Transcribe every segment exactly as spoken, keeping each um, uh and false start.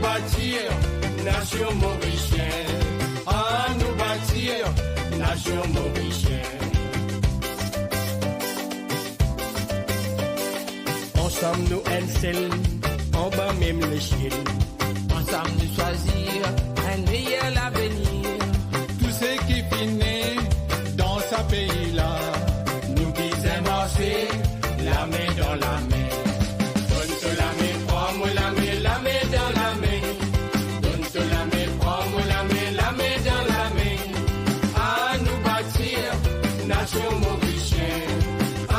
Batir nasion morisien, anou batir nasion morisien. Ansam nou enn sel, anba mem lesiel. Ansam nou swazir enn meyer lavenir. Tou seki finn ne dan sa pei la, nou bizin marse lame dan lame. Donn to lame, pran mo lame, lame dan lame. Donn to lame, pran mo lame, lame dan lame. Anou batir nasion morisien.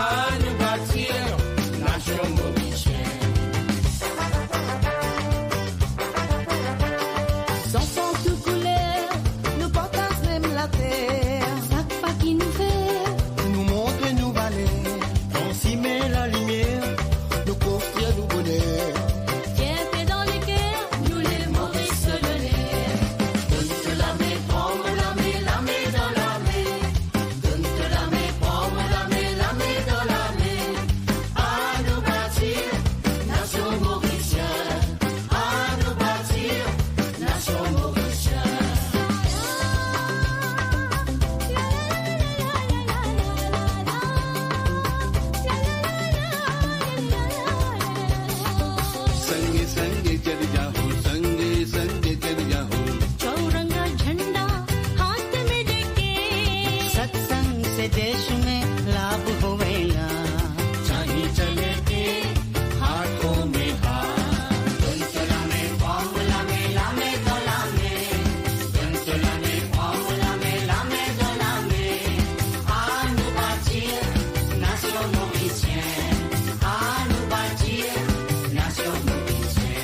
Anou batir nasion morisien. Zanfan tou kouler, nou partaz mem later. Sak pa ki nou fer, nou montre nou valer. Kan sime lalimier, nou konstrir nou boner. Fierte dan leker, nou le Moris so loner. Donn to lame, pran mo lame, lame dan lame. Donn to lame, pran mo lame, lame dan lame. Anou batir nasion morisien. Anou batir nasion morisien. Sange, sange, jali jaho, sange, sange, jali jaho. Chauranga झंडा हाथ में लेके सत्संग से देश में लाभ होवेला। चाहे चले के हाथों में हाथ। Donn to lame, pran mo lame, lame dan lame. Donn to lame, pran mo lame, lame dan lame. Anou batir nasion morisien. Anou batir nasion morisien.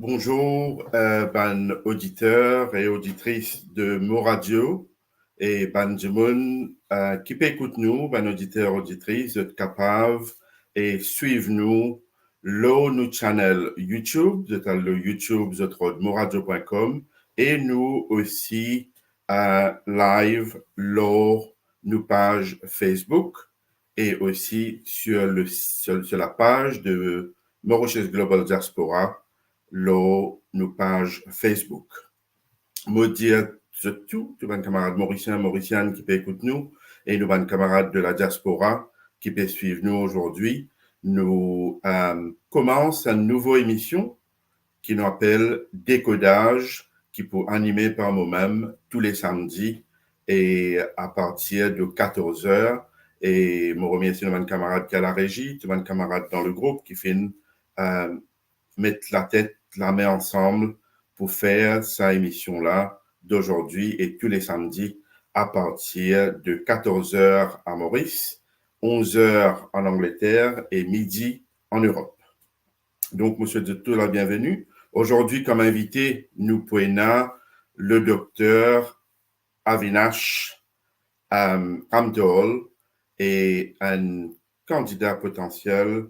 Bonzour, euh, bann oditer e oditris de Mo Radio e bann dimoun, euh, ki pe ekout nou, bann oditer, oditris, zot kapav e swiv nou lor nou channel YouTube, zot al lor YouTube, zot rod moradio pwin kom, e nou osi, euh, live lor nou paz Facebook e osi sur le, sur, sur la page de Mauritius Global Diaspora lor nou paz Facebook. Mo dir zot tou, tou bann kamarad morisien, morisienn ki pe ekout nou, e nou bann kamarad de la diaspora ki pe swiv nou azordi, nou, euh, koumans enn nouvo emision ki nou apel Dekodaz, ki pou anime par momem tou le samdi e apartir de katorz er. E mo remersie nou bann kamarad ki a la rezi, tou bann kamarad dan le group ki finn, euh, met latet, lame ansam pou fer sa emision la d'aujourd'hui et tous les samedis à partir de quatorze heures à Maurice, onze heures en Angleterre et midi en Europe. Donk, mo swet zot tou labienveni. Azordi, kom invite, nou pou ena le dokter Avinash, euh, Ramdol, e enn kandida potansiel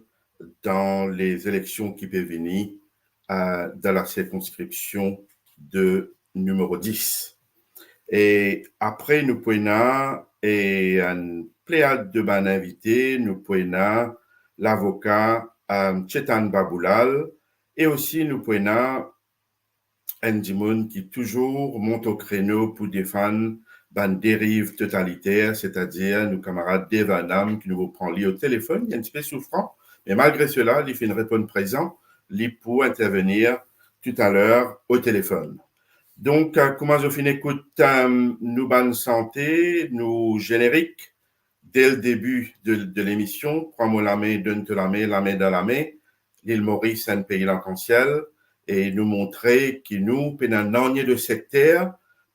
dan lezileksion ki pe vini, euh, dan la sirkonskripsion de nimero dis. E apre, nou pou ena, e, enn pleyad de bann invite, nou pou ena lavoka, euh, Chetan Baboulal, e osi nou pou ena enn dimoun ki touzour mont o kreno pou defann bann deriv totaliter, setadir nou kamarad Dave Arnam, ki nou pou pran li o telefonn, li enn tipe soufran, me malgre sela, li finn reponn prezan, li pou intervenir toutaler o telefonn. Donk, euh, kouma zot finn ekout, euh, nou bann sante, nou zenerik, dès le début de, de lemision, Pran mo lame, donn to lame, lame dan lame, Lil Moris, enn pei larkansiel, e nou montre ki nou pena nanye de sekter,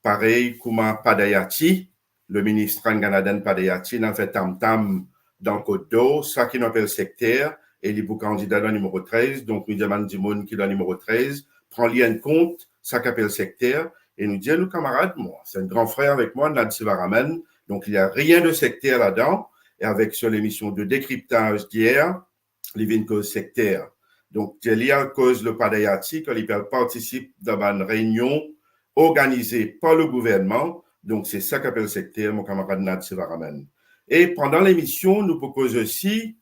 parey kouma Padayati, le minis Ranganathan Padayati, inn al fer tam-tam dan Kot Dor, sa ki nou apel sekter, e li pou kandida dan nimero trez, donk nou dir bann dimoun ki dan nimero trez, pran li enn kont, sa ki apel sekter, e nou dir nou kamarad, mwa, se enn gran frer avek mwa, Nad Sivaraman, donk li a rien de sekter ladan, e avek so lemision de dekriptaz yer, li vinn koz sekter. Donk, dir li al koz lor Padayati, kan li pe al partisip dan bann reynion, organize par le gouvernman. Donk, se sa ki apel sekter, mo kamarad Nad Sevaraman. E pandan lemision, nou pou koz osi,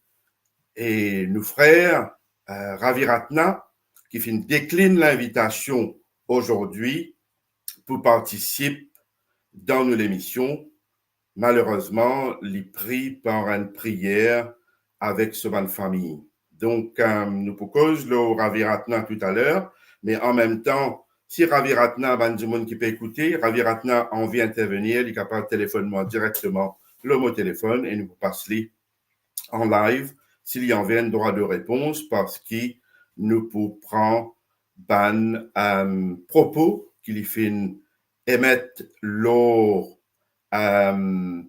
e nou frer, eh, Ravi Ratna, ki finn deklinn linvitasion azordi pou partisip dan nou lemision. Malerezman, li pri par enn priyer avek so bann fami. Donk, eh, nou pou koz lor Ravi Ratna toutaler, me anmemtan, si Ravi Ratna, bann dimoun ki pe ekoute, Ravi Ratna anvi intervenir, li kapav telefonn mwa direkteman lor mo telefonn e nou pou pas li an live, si li anvi enn drwa de repons, parski nou pou pran bann, eh, propo ki li finn emet lor, eh,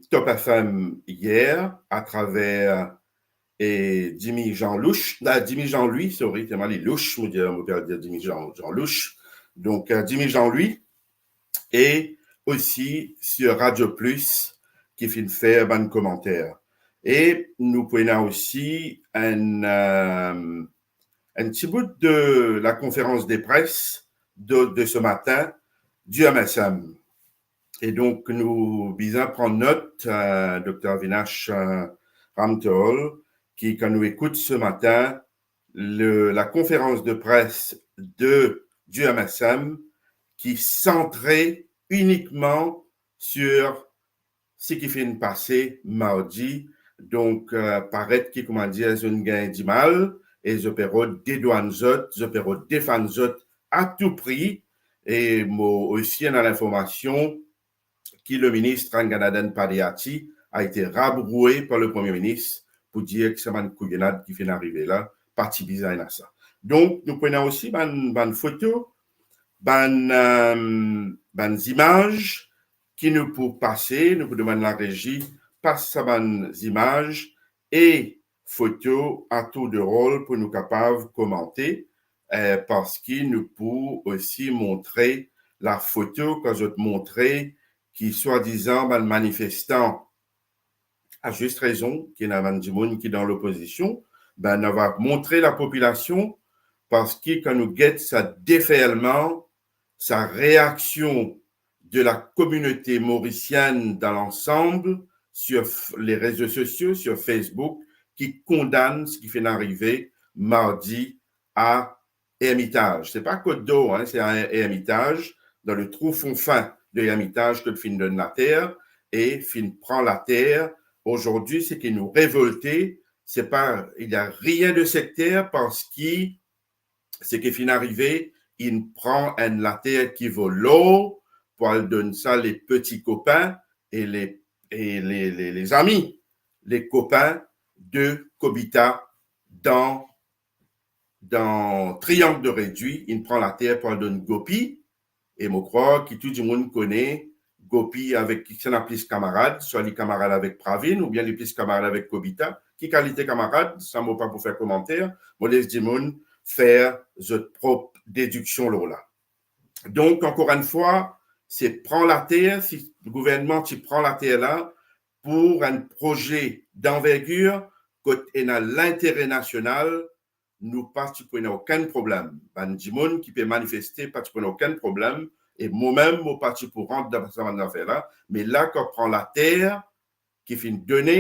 Top F M yer atraver, eh, Dimi Jean Louch, ah, Dimi Jean Louis, sorry, telman li Louch, mo dir, mo pe dir Dimi Jean, Jean Louch. Donk, eh, Dimi Jean Louis, e osi sur Radio Plus ki finn fer bann komanter. E nou pou ena osi enn, eh, enn ti bout de la conférence de presse de, de ce matin du M S M. E donk, nou bizin pran not, eh, Dokter Avinash, eh, Ramtohol, ki, kan nou ekout ce matin, le, la conférence de presse de, du M S M, ki santre inikman sur seki finn pase mardi. Donk, eh, paret ki, koumadir, zot inn gagn dimal e zot pe rod dedwann zot, zot pe rod defann zot a tou pri. E mo osi ena linformasion ki le ministre Ranganathan Padayachee a été rabroué par le Premier ministre pou dir ki sa bann kouyonad ki finn arive la, pa ti bizin ena sa. Donk, nou pou ena osi bann, bann foto, bann, eh, bann zimaz ki nou pou pase, nou pou demann larezi pas sa bann zimaz e foto a tour de rol pou nou kapav komante, eh, parski nou pou osi montre lafoto, kan zot montre ki swadizan bann manifestan, a zis rezon, ki ena bann dimoun ki dan lopozision, be, nou va montre lapopilasion, parski kan nou get sa deferlman, sa reaksion de la communauté mauricienne dans l'ensemble sur f-, les réseaux sociaux, sur Facebook, ki kondann seki finn arive mardi a Ermitaj. Se pa Côte d'Or, hein, se a Ermitaj, dan le trou fon fin de Ermitaj, kot finn donn later e finn pran later. Azordi, seki nou revolte, se pa, il y a rien de sectaire, parski seki finn arive, inn pran enn later ki vo lor pou al donn sa le peti kopin e le, e le, le, lezami, le kopin de Kobita dan, dan Triangle de Réduit, inn pran later pou al donn Gopi, e mo krwar ki tou dimoun kone Gopi avek kisannla plis kamarad, swa li kamarad avek Pravin oubien li plis kamarad avek Kobita. Ki kalite kamarad, sa mo pa pou fer komanter, mo les dimoun fer zot prop dediksion lor la. Donk, ankor enn fwa, se pran later, si gouvernman ti pran later la pou enn proze danvergir kot ena lintere nasional, nou pa ti pou ena okenn problem. Bann dimoun ki pe manifeste pa ti pou ena okenn problem, e momem, mo pa ti pou rant dan sa bann zafer la, me la, kan pran later ki finn done,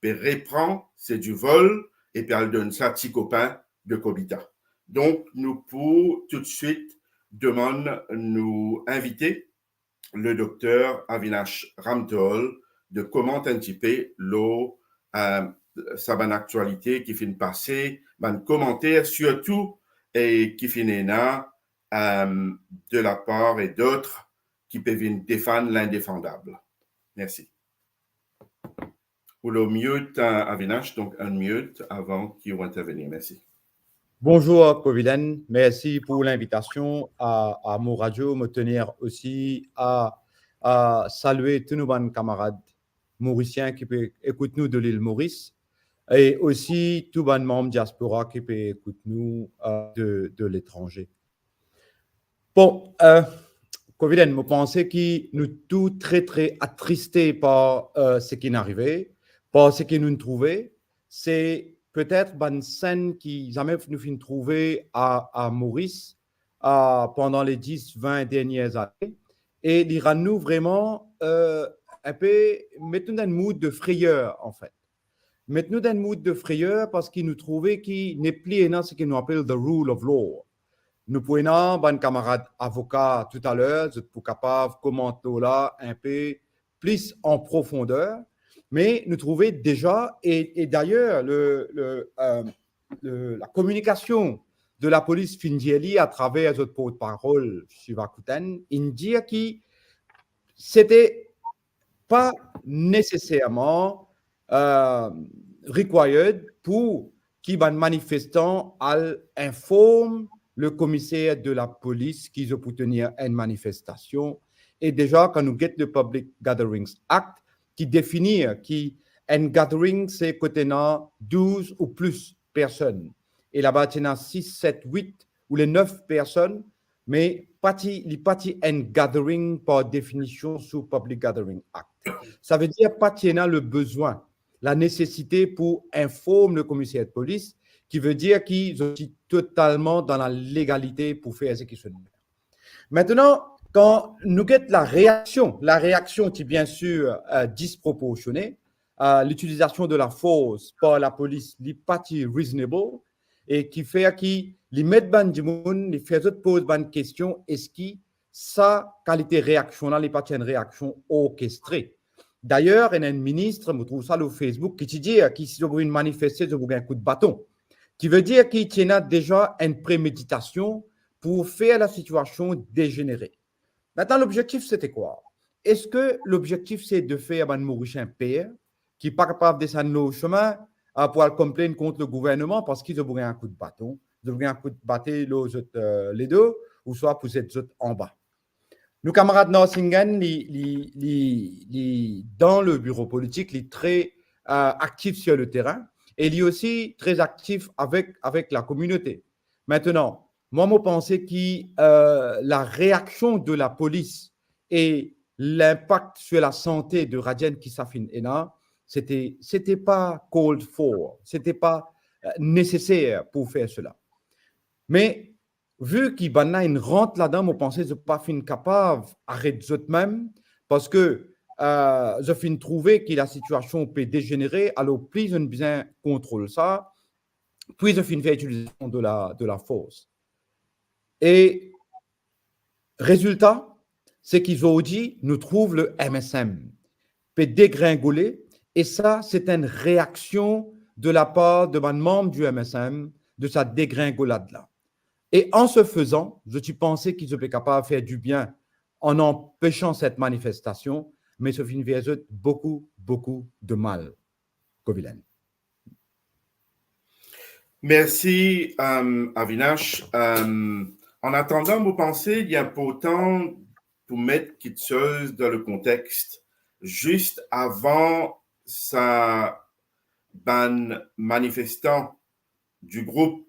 pe repran, se di vol, e pe al donn sa ti kopin de Kobita. Donk, nou pou toutswit demann nou invite, le Dokter Avinash Ramtohol de komant enn tipe lor, eh, sa bann aktialite ki finn pase, bann komanter sirtou, e ki finn ena, eh, de la par e dot ki pe vinn defann lindefandab. Mersi. Ou lor mute, eh, Avinash, donk unmute avan ki ou intervenir. Mersi. Bonzour, Covilen. Mersi pou linvitasion a, a mo radio. Mo tenir osi a, a salie tou nou bann kamarad morisien ki pe ekout nou de lil Moris, e osi tou bann manm diaspora ki pe ekout nou, eh, de, de letranze. Bon, eh, Covilen, mo panse ki nou tou tre, tre atriste par, eh, seki finn arive, par seki nou trouve. Se petet bann senn ki zame nou finn trouve a, a Moris, eh, pandan le dis, vin dernie ane. e li rann nou vreman, euh, inpe, met nou dan enn mood de frayer, anfet. Met nou dan enn mood de frayer parski nou trouve ki nepli ena seki nou apel the rule of law. Nou pou ena bann kamarad avoka toutaler, zot pou kapav komant lor la inpe plis an profonder, me nou trouve deza, e, e dayer, le, le, euh, le, la kominikasion de lapolis finn dir li atraver zot portparol, Shiva Kutan, inn dir ki sete pa neseserman, euh, required pou ki bann manifestan al inform le komiser de lapolis ki zot pou tenir enn manifestasion. E deza, kan nou get le Public Gatherings Act, ki definir ki enn gathering se kot ena douz ou plis personn. E laba ti ena sis, set, wit ou le nef personn, me pa ti, li pa ti enn gathering par definision sou Public Gathering Act. Savedir pa ti ena le bezwin, la nesesite pou inform le komiser de polis, ki vedir ki zot ti totalman dan la legalite pou fer seki zot vle. Aster, kan nou get la reaksion, la reaksion ti biensir, euh, disproporsione, euh, litilizasion de lafors par lapolis, li pa ti reasonable, e ki fer ki li met bann dimoun, li fer zot poz bann kestion, eski sa kalite reaksion la, li pa ti enn reaksion orkestre. Dayer, ena enn minis, mo trouv sa lor Facebook, ki ti dir ki si zot pou vinn manifeste, zot pou gagn kout baton. Ki vedir ki ti ena deza enn premeditasion pou fer lasitiasion dezenere. Aster, lobzektif sete kwa? Eski lobzektif se de fer bann Morisien per, ki pa kapav desann lor sime, euh, pou al konplenn kont le gouvernman parski zot pou gagn kout baton, zot pou gagn kout bate lor zot, euh, ledo, ouswa pou zet zot anba? Nou kamarad Narsinghan, li, li, li, li dan le biro politik, li tre, euh, aktif sur le terrain, e li osi tre aktif avek, avek lakominote. Aster, mwa, mo panse ki, euh, la reaksion de lapolis e linpak sur lasante de Rajen ki sa finn ena, sete, sete pa called for, sete pa, euh, neseser pou fer sela. Me vi ki bann la inn rant ladan, mo panse zot pa finn kapav aret zot mem, parski, euh, zot finn trouve ki lasitiasion pe dezenere, alor pli zot inn bizin kontrol sa, pli zot finn fer itilizasion de la, de lafors. E rezilta, se ki zordi nou trouv le M S M pe degringole, e sa, se enn reaksion de lapar de bann manm du M S M de sa degringolad la. E an se fezan, zot ti panse ki zot pe kapav fer dibien an anpesan set manifestasion, me sa finn fer zot boukou, boukou de mal. Kovilen. Mersi, euh, Avinash. Euh, an atandan, mo panse li inportan pou met kiksoz dan le kontex. Zis avan sa, bann manifestan du group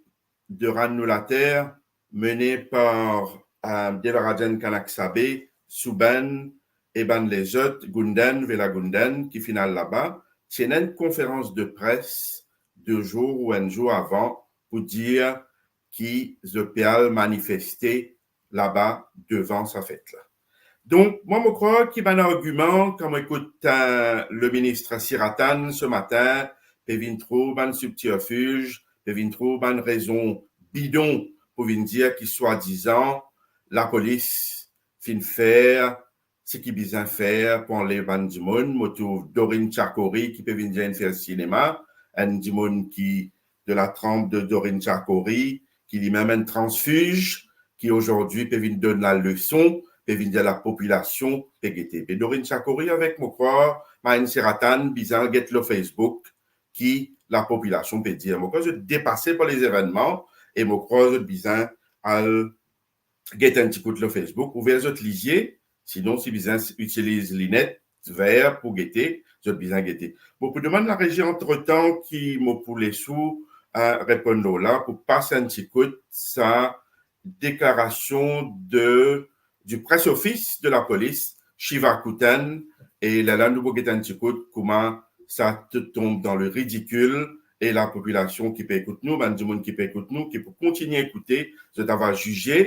de Rann Nou Later, mene par, euh, Devarajan Kanakshabe, Suban e bann lezot, Gundan, Vela Gundan, ki finn al laba, ti ena enn konferans de pres de zour ou enn zour avan pou dir ki zot pe al manifeste laba devan sa fet la. Donk, mwa, mo krwar ki bann argiman, kan mo ekout, euh, le minis Siratan se matin, pe vinn trouv bann subterfuge, pe vinn trouv bann rezon bidon pou vinn dir ki swadizan lapolis finn fer seki bizin fer pou anlev bann dimoun. Mo trouv Dorin Chakori ki pe vinn dir inn fer sinema, enn dimoun ki de la tranp de Dorin Chakori, ki limem enn transfuge, ki azordi pe vinn donn laleson, pe vinn dir lapopilasion pe gete. Be Dorin Chakori avek, mo krwar, Mahin Siratan bizin get lor Facebook ki lapopilasion pe dir. Mo krwar zot depase par lezevennman e mo krwar zot bizin al get enn ti kout lor Facebook, ouver zot lizie, sinon si bizin itiliz linet ver pou gete, zot bizin gete. Mo pou demann larezi antretan ki mo pou les ou, euh, reponn lor la, pou pas enn ti kout sa deklarasion de, du press office de lapolis, Shiva Kutan, e lerla nou pou get enn ti kout kouma sa tou tonb dan le ridikil, e lapopilasion ki pe ekout nou, bann dimoun ki pe ekout nou, ki pou kontigne ekoute, zot ava zize,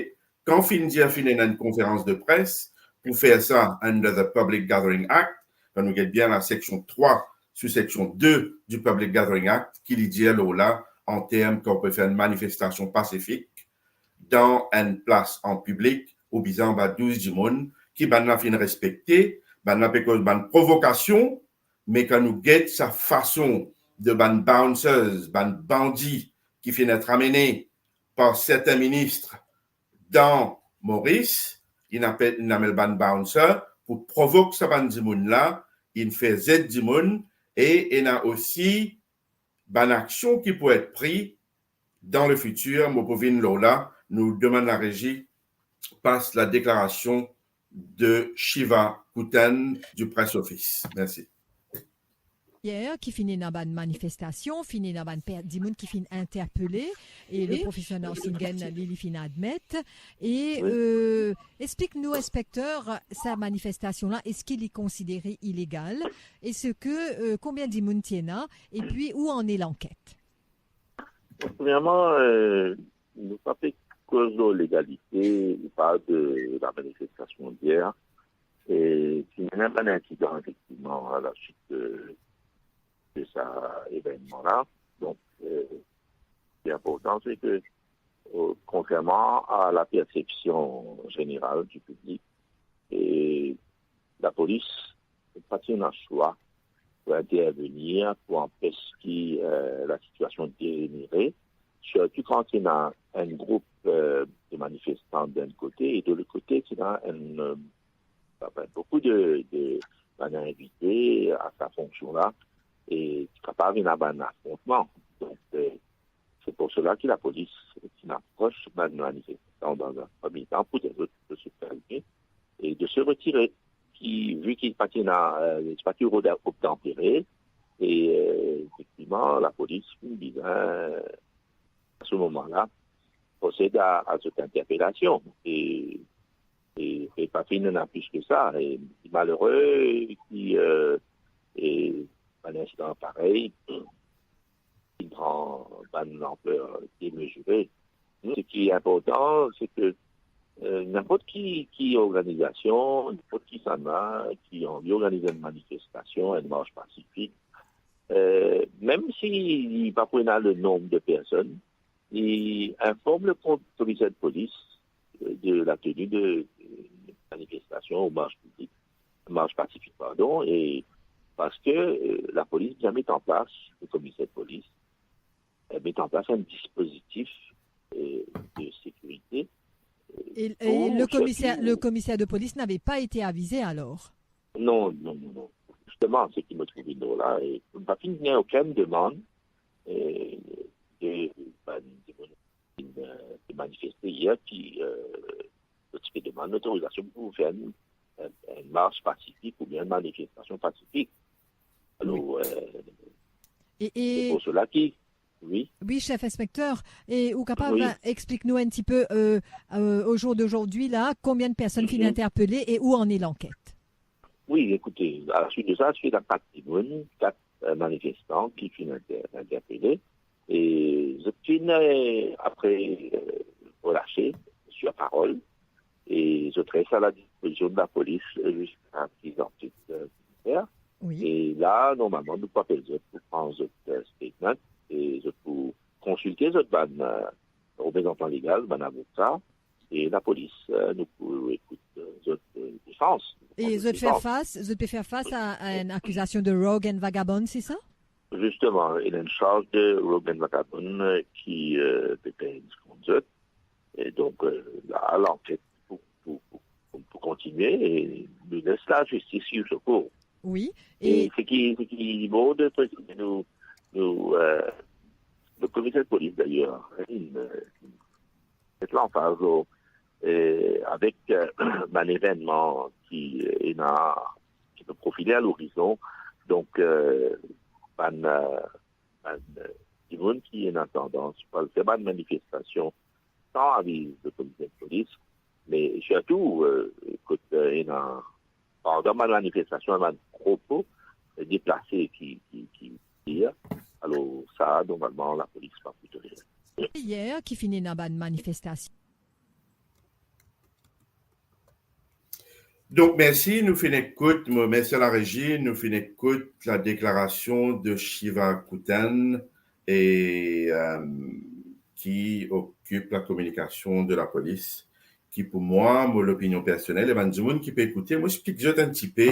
kan finn dir finn ena enn konferans de pres, pou fer sa under the Public Gathering Act. Kan nou get bien la seksion trwa, sou seksion de du Public Gathering Act, ki li dir lor la, an term kan ou pe fer enn manifestasion pasifik dan enn plas an piblik, ou bizin anba douz dimoun, ki bannla finn respekte, bannla pe koz bann provokasion, me kan nou get sa fason de bann bouncers, bann bandi ki finn et amene par sertin minis dan Moris, inn ape-, inn amenn bann bouncer pou provok sa bann dimoun la, inn fer zet dimoun, e ena osi bann aksion ki pou et pri dan lefitir. Mo pou vinn lor la, nou demann larezi pas la deklarasion de Shiva Kutan du Press Office. Mersi. Yer, ki finn ena bann manifestasion, finn ena bann per-, dimoun ki finn interpele, e le profeser Narsingh, li, li finn admet. E, euh, explik nou, inspekter, sa manifestasion la, eski li konsidere ilegal? Eski, euh, konbien dimoun ti ena? Epi, ou annan lanket? Premierman, euh, nou pa pe koz lor legalite ou pa de la manifestasion d'yer. E finn ena bann insidan, efektivman, a la suit de, de sa evennman la. Donk, euh, ki inportan, se ke, euh, kontrerman a la persepsion zeneral di piblik, e lapolis pa ti ena swa pou intervenir, pou anpes ki, euh, lasitiasion dejenere, sirtou kan ti ena enn group, euh, de manifestan de enn kote, e de lot kote, ti ena enn, euh, anfin, boukou de, de bann invite a sa fonksion la, e ti kapav ena bann afrontman. Donk, euh, se pou sela ki lapolis ti apros bann manifestan dan enn premie tan pou dir zot de se kalme e de se retire, ki, vi ki pa ti ena, euh, ti pa ti rod obtanpere, e, euh, efektivman, lapolis finn bizin, a se moman la, prosed a, a zot interpelasion. E, e, e pa finn ena plis ki sa. E malere ki, euh, e bann insidan parey, ki pran bann lanper demezire. Seki inportan, se ke, euh, ninport ki, ki organizasion, ninport kisannla ki anvi organiz enn manifestasion, enn mars pasifik, euh, mem si li pa pou ena le nonb de personn, li inform le ko-, komiser de polis, euh, de la tenue de, de manifestasion ou mars piblik, mars pasifik, pardon, e parski, euh, lapolis bizin met an plas, le komiser de polis, euh, met an plas enn dispozitif, euh, de sekirite, euh, e, e pou le komiser, sirtou le komiser de polis n'avait pas été avisé alors? Non, non, non, non. Zisteman, seki mo trouve drol la, e nou pa finn gagn okenn demann, euh, de bann dimoun ki, euh, ki manifeste yer, ki, euh, zot ti pe demann lotorizasion pou fer enn, enn, enn mars pasifik oubien enn manifestasion pasifik. Alor, euh, e, e se pou sela ki, wi. Wi, sef inspekter, e ou kapav explik nou enn tipe, euh, euh, au jour d'aujourd'hui la, konbien de personn finn interpele e ou annan lanket? Wi, ekoute, a la suit de sa, ti ena kat dimoun, kat, euh, manifestan ki finn inter-, interpele, e zot finn, euh, apre, euh, relase sir parol, e zot res a la dispozision de lapolis, euh, ziska ki zanket, euh, fer. Wi. E la, normalman, nou pou apel zot pou pran zot, euh, statement, e zot pou konsilte zot bann, euh, reprezantan legal, bann avoka, e lapolis, euh, nou pou ekout, euh, zot, euh, defans. E zot fer fas, zot pe fer fas a, a enn akizasion de rogue and vagabond, se sa? Zisteman, ena enn sarz de rogue and vagabond, euh, ki, euh, pe pend kont zot. E donk, euh, la, lanket pou, pou, pou, pou, pou kontinie, e nou les lazistis suiv so kour. Wi. E, e seki, seki mo de presize, nou, nou, euh, le komiser de polis, dayer, hein, li, euh, met lanfaz, euh, avek, euh, bann evennman ki, euh, ena, ki pe profile a lorizon. Donk, euh, bann, euh, bann, euh, dimoun ki ena tandans pou al fer bann manifestasion san aviz de komiser de polis, me sirtou, euh, kot, euh, ena, pandan bann manifestasion, bann troupo, euh, deplase ki, ki, ki, ki, alor sa, normalman, lapolis pa pou tolere. Yer, ki finn ena bann manifestasion. Donk, mersi, nou finn ekout, mo mersi a larezi, nou finn ekout la deklarasion de Shiva Kutan e, euh, ki okip la kominikasion de lapolis, ki pou mwa, mo lopinion personel, e bann dimoun ki pe ekoute, mo explik zot enn tipe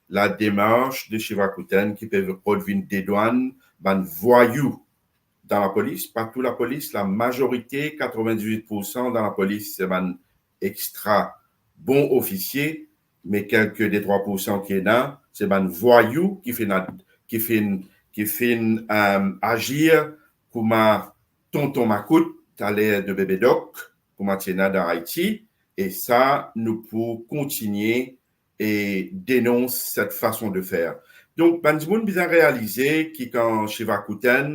la demars de Shiva Kutan ki pe rod vinn dedwann bann vwayou dan lapolis, pa tou lapolis, lamazorite, katrovin-diz-wit poursan dan lapolis, se bann extra bon ofisie, me kelke de trwa poursan ki ena, se bann vwayou ki finn ad-, ki finn, ki finn, euh, azir kouma tonton makout, taler de bebe dok, kouma ti ena dan Aiti, e sa, nou pou kontigne e denons set fason de fer. Donk, bann dimoun bizin realize ki kan Shiva Kutan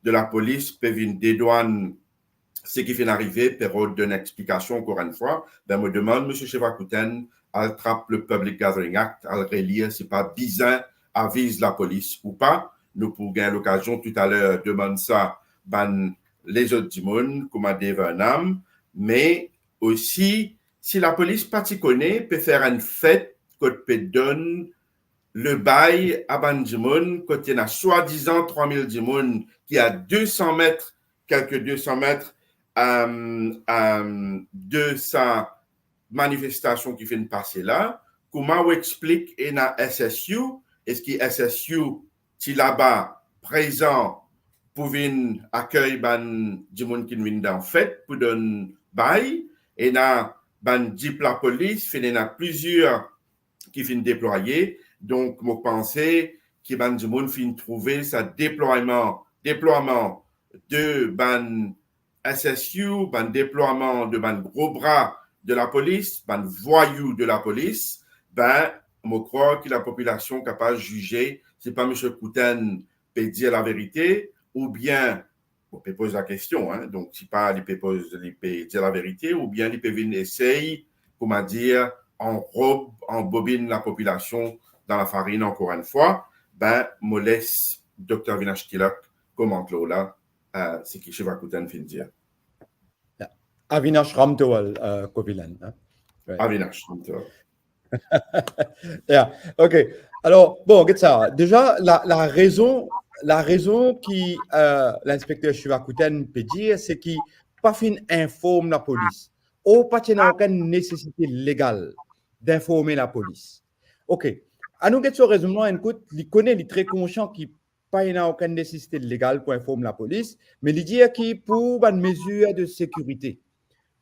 de lapolis pe vinn dedwann seki finn arive, pe rod donn explikasion ankor enn fwa, be, mo demann Misie Shiva Kutan al trap le Public Gathering Act, al relir si pa bizin aviz lapolis ou pa. Nou pou gagn lokazion toutaler demann sa bann lezot dimoun, kouma Dave Arnam, me osi, si lapolis pa ti kone, pe fer enn fet kot pe donn le bay a bann dimoun, kot ena swadizan trwa mil dimoun ki a de san met, kelke de san met, euh, euh, de sa manifestasion ki finn pase la, kouma ou explik ena S S U, eski S S U ti laba prezan pou vinn akey bann dimoun ki vinn dan fet pou donn bay, ena bann dip lapolis, finn ena plizier ki finn deplwaye. Donk, mo panse ki bann dimoun finn trouve sa deplwaman, deplwaman de bann S S U, bann deplwaman de bann gro bra de lapolis, bann vwayou de lapolis, be, mo krwar ki lapopilasion kapav zize si pa Misie Kutan pe dir laverite, oubien, bon, pe poz lakestion, hein, donk si pa li pe poz, li pe dir laverite, oubien li pe vinn esey, kouma dir, anrob, anbobinn lapopilasion dan lafarinn ankor enn fwa, be, mo les Dokter Avinash Tilak komant lor la, euh, seki Shiva Kutan finn dir. Yeah. Avinash Ramtewal, euh, Kovilan, hein? Ouais. Avinash Ramtewal. Yeah, ok. Alor, bon, get sa. Deza, la, larezon, larezon ki, euh, linspekter Shiva Kutan pe dir, se ki pa finn inform lapolis. Ou pa ti ena okenn nesesite legal d'informe lapolis. Ok. Anou get so rezonnman enn kout, li kone, li tre konsian ki pa ena okenn nesesite legal pou inform lapolis, me li dir ki pou bann mezir de sekirite,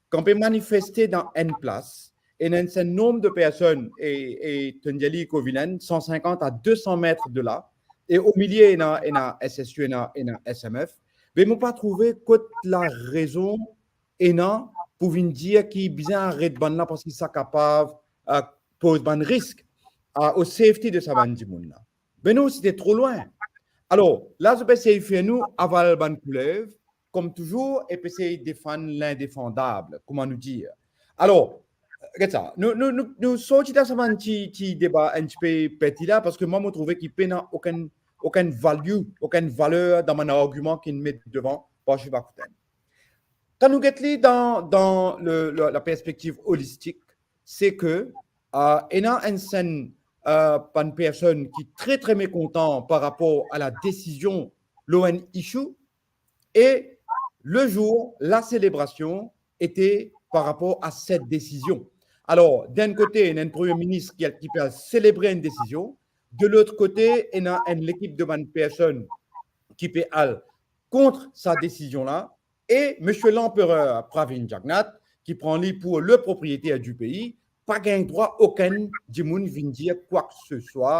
kan pe manifeste dan enn plas, ena enn serten nonb de personn, e, e to'nn dir li Kovilan, san sinkant a de san met de la, e omilie ena, ena S S U, ena, ena S M F, be mo pa trouve kot larezon ena pou vinn dir ki bizin aret bann la parski sa kapav, euh, poz bann risk, euh, o safety de sa bann dimoun la. Be non, se ti tro lwin. Alor, la, zot pe esey fer nou aval bann koulev, kom touzour, e pe esey defann lindefandab, kouma nou dir. Alor, get sa, nou, nou, nou, nou sorti dan sa bann ti, ti deba enn tipe peti la, parski mwa, mo trouve ki pena okenn, okenn value, okenn valer dan bann argiman ki'nn met devan par Shiva Kutan. Kan nou get li dan, dan le, le, la perspektiv olistik, se ke, euh, ena enn serten, euh, bann personn ki tre, tre mekontan par rapor a la desizion lor enn issue, e le zour, la selebrasion ete par rapor a set desizion. Alor, d'enn kote, ena enn premie minis ki, ki pe al selebre enn desizion, de lot kote, ena enn lekip de bann personn ki pe al kont sa desizion la, e misie lanperer Pravind Jugnauth, ki pran li pou le proprietaire du pays, pa gagn drwa okenn dimoun vinn dir kwa ke se swa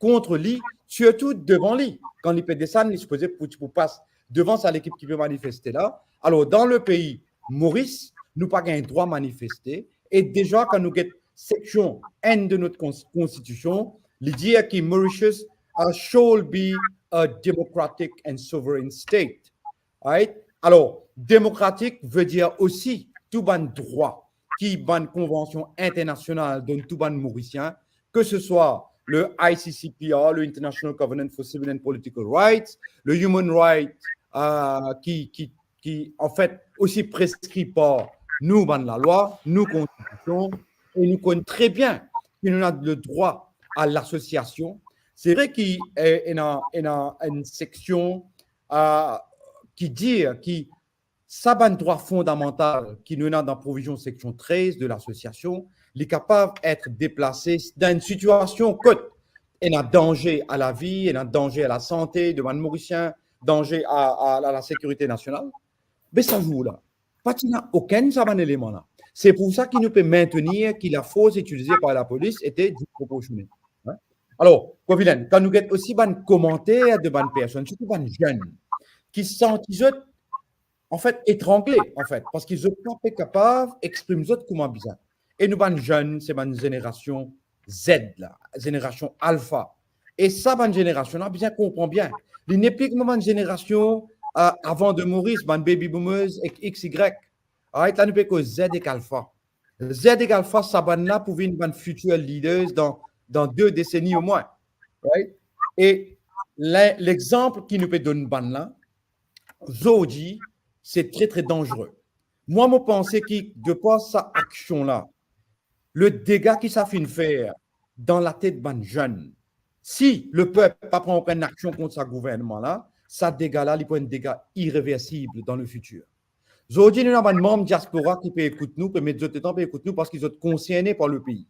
kont li, sirtou devan li. Kan li pe desann, li sipoze pou, pou pas devan sa lekip ki pe manifeste la. Alor, dan le pei Moris, nou pa gagn drwa manifeste. E deza, kan nou get seksion enn de not kons-, konstitision, li dir ki Mauritius, uh, shall be a democratic and sovereign state. Right? Alor, demokratik ve dir osi tou bann drwa ki bann konvansion internasional donn tou bann Morisien, ke se swa le I C C P R, le International Covenant for Civil and Political Rights, le human right, euh, ki, ki, ki, anfet, osi preskri par nou bann lalwa, nou konstitision, e nou konn tre bien ki nou ena ledrwa a lasosiasion. Se vre ki, eh, ena, ena enn seksion, eh, ki dir ki sa bann drwa fondamantal ki nou ena dan provizion seksion trez de lasosiasion, li kapav et deplase dan enn sitiasion kot ena danze a lavi, ena danze a lasante de bann Morisien, danze a, a, a lasekirite nasional. Be sa zour la, pa ti ena okenn sa bann eleman la. Se pou sa ki nou pe mentenir ki lafors itilize par lapolis ete disproporsione. Hein? Alor, Kovilen, kan nou get osi bann komanter de bann personn, sirtou bann zenn, ki santi zot, anfet, etrangle, anfet, parski zot pa pe kapav exprim zot kouma bizin. E nou bann zenn, se bann zenerasion Z la, zenerasion alfa. E sa bann zenerasion la bizin konpran bien. Li nepli kouma bann zenerasion, eh, avan de Moris, bann baby boomers ek X Y. Alright, la nou pe koz Z ek alfa. Z ek alfa, sa bann la pou vinn bann future leaders dan, dan de deseni omwin. Right? E le-, lexanp ki nou pe donn bann la, zordi, se tre, tre danzere. Mwa, mo panse ki, de par sa aksion la, le dega ki sa finn fer dan latet bann zenn, si lepep pa pran okenn aksion kont sa gouvernman la, sa dega la, li pou enn dega ireversib dan lefitir. Zordi, nou ena bann manm diaspora ki pe ekout nou, pe met zot letan pe ekout nou, parski zot konserne par lepei.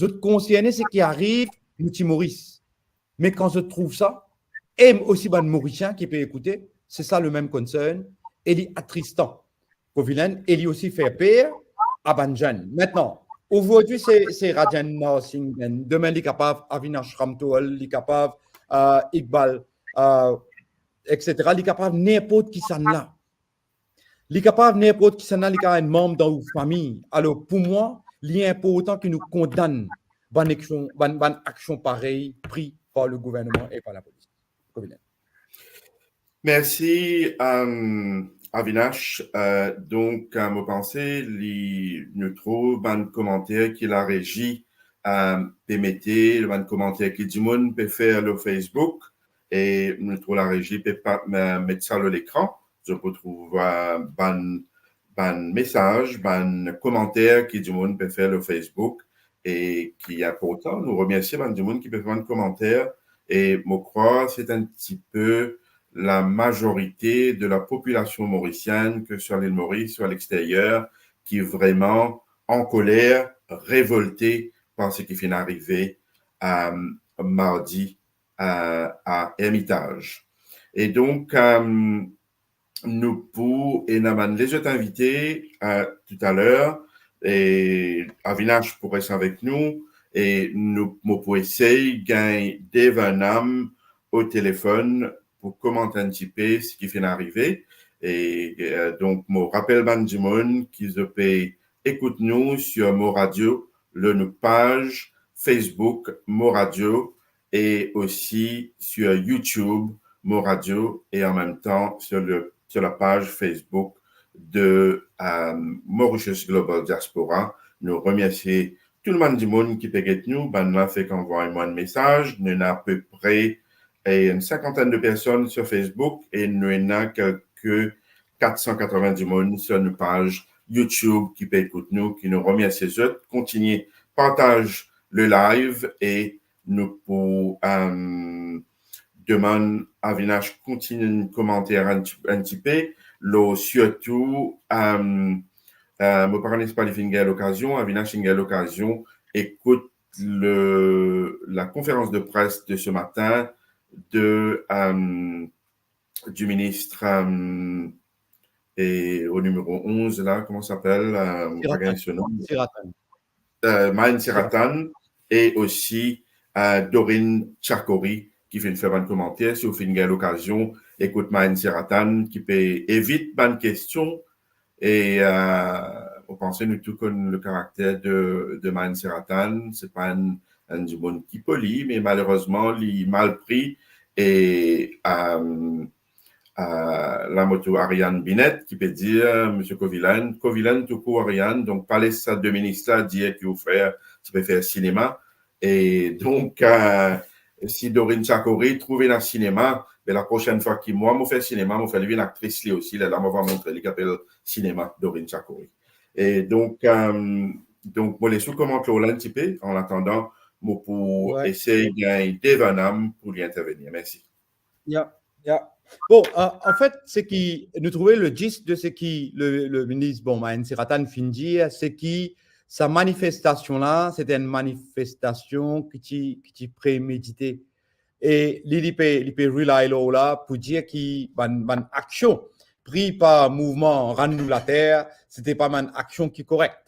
Zot konserne seki ariv nou Ti Moris. Me kan zot trouv sa, e osi bann Morisien ki pe ekoute, se sa lemem concern, e li atristan. Kovilen, e li osi fer per a bann zenn. Aster, zordi se, se Rajendra Singh, demin li kapav Avinash Ramtohal, li kapav, eh, Iqbal, eh, et cetera. Li kapav ninport kisannla. Li kapav ninport kisannla, li kapav enn manm dan ou fami. Alor, pou mwa, li inportan ki nou kondann bann aksion, bann, bann aksion parey pri par le gouvernman e par lapolis. Kovilen. Mersi, eh, Avinash. Eh, donk, eh, mo panse li, nou trouv bann komanter ki larezi, eh, pe mete, bann komanter ki dimoun pe fer lor Facebook, e nou trouv larezi pe pa, eh, met sa lor lekran. Zot pou trouv, eh, bann, bann mesaz, bann komanter ki dimoun pe fer lor Facebook e ki inportan. Nou remersie bann dimoun ki pe fer bann komanter e mo krwar se enn tipe lamazorite de lapopilasion morisienn, ke swa Lil Moris, swa lexteryer, ki vreman ankoler, revolte par seki finn arive, eh, mardi, eh, a Ermitaj. E donk, eh, nou pou ena bann lezot invite, eh, toutaler, e Avinash pou res avek nou, e nou, mo pou esey gagn Dave Arnam o telefonn pou komant enn tipe seki finn arive. E, eh, donk, mo rapel bann dimoun ki zot pe ekout nou sur Mo Radio, lor nou paz Facebook Mo Radio, e osi sur YouTube Mo Radio, e an mem tan sur le, sur lapaz Facebook de, eh, Mauritius Global Diaspora. Nou remersie tou bann dimoun ki pe get nou, bann la fek anvway mwa enn mesaz. Nou ena apepre, eh, enn sinkantenn de personn sur Facebook e nou ena kelke kat san katrovin dimoun sur nou paz YouTube ki pe ekout nou, ki nou remersie zot. Kontigne partaz le live e nou pou, eh, demann Avinash kontigne komanter enn ti, enn tipe, lor sirtou, eh, eh, mo pa kone si li finn gagn lokazion, Avinash finn gagn lokazion ekout le, la conférence de presse de ce matin de, eh, du ministre, eh, et au numéro onze, là, comment s'appelle, eh, mo pa gagn so nom. Siratan. Eh, Mahen Siratan e osi, eh, Doreen Chakori ki finn fer bann komanter. Si ou finn gagn lokazion ekout Mahen Siratan ki pe evit bann kestion, e, eh, mo panse nou tou konn le karakter de, de Mahen Siratan. Se pa enn, enn dimoun ki poli, me malerezman, li mal pri. E, eh, eh, la mo trouv Ariane Binet ki pe dir, Misie Kovilen, Kovilen toukour Ariane, donk pa les sa de minis la dir ki ou fer, ti pe fer sinema. E donk, eh, si Doreen Chakori trouv ena sinema, be laprosenn fwa ki mwa mo fer sinema, mo fer li vinn aktris li osi, lerla mo va montre li ki apel sinema Doreen Chakori. E donk, eh, Donk, mo les ou komant lor la enn tipe, an atandan, mo pou Ouais. esey gagn Devanam pou li intervenir. Mersi. Ya, ya. Bon, euh, an fet, seki nou trouve le gist de seki le, le minis, bon, Mahendy Serathan finn dir, seki sa manifestasion la, se ti enn manifestasion ki ti, ki ti premedite. E li, li pe, li pe rely lor la pou dir ki bann, bann aksion pri par mouvman Rann nou later, se ti pa bann aksion ki korek.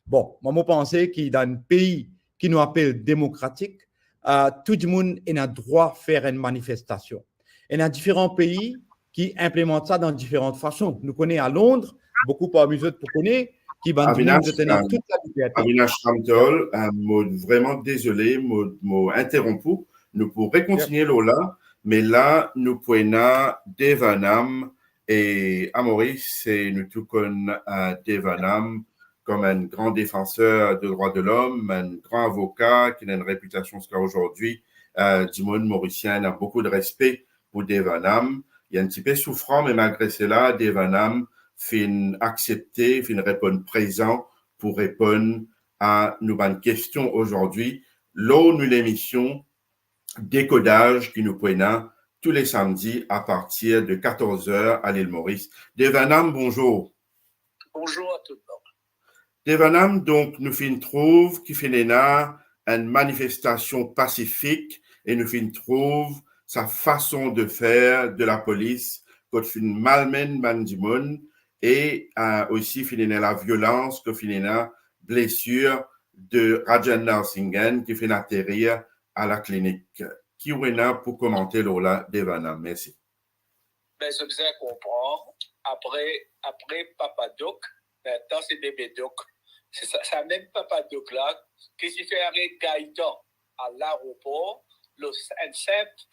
Bon, mwa, mo panse ki dan enn pei ki nou apel demokratik, euh, tou dimoun ena drwa fer enn manifestasion. Ena diferan pei ki inplimant sa dan diferan fason. Nou kone a Londres, boukou parmi zot pou kone ki bann dimoun Avinash, zot ena euh, tout laliberte. Avinash Ramtol, euh, mo vreman dezole, mo, mo interonp ou. Nou pou rekontigne lor la, me la, nou pou ena Devanam, e a Moris, se nou tou konn, euh, Devanam kom enn gran defanser de drwa de lom, enn gran avoka ki ena enn repitasion ziska azordi. Euh, dimoun morisien ena boukou de respe pou Devanam. Li enn tipe soufran, me malgre sela, Devanam finn aksepte, finn reponn prezan pou reponn a nou bann kestion azordi lor nou lemision Dekodaz ki nou pou ena tou le samdi a partir de katorz er a Lil Moris. Devanam, bonzour. Bonzour a tou le mond. Devanam, donk, nou finn trouv ki finn ena enn manifestasion pasifik e nou finn trouv sa fason de fer de lapolis kot finn malmenn bann dimoun e, euh, osi finn ena laviolans, kot finn ena blesir de Rajen Narasimhan ki finn aterir a laklinik. Ki ou ena pou komante lor la, Devanam? Mersi. Ben, zot bizin konpran, apre, apre Papa Doc, mintnan se Bebe Doc. Se sa, sa mem Papa Doc la ki ti fer aret Gaëtan a laeropor, lor enn sinp,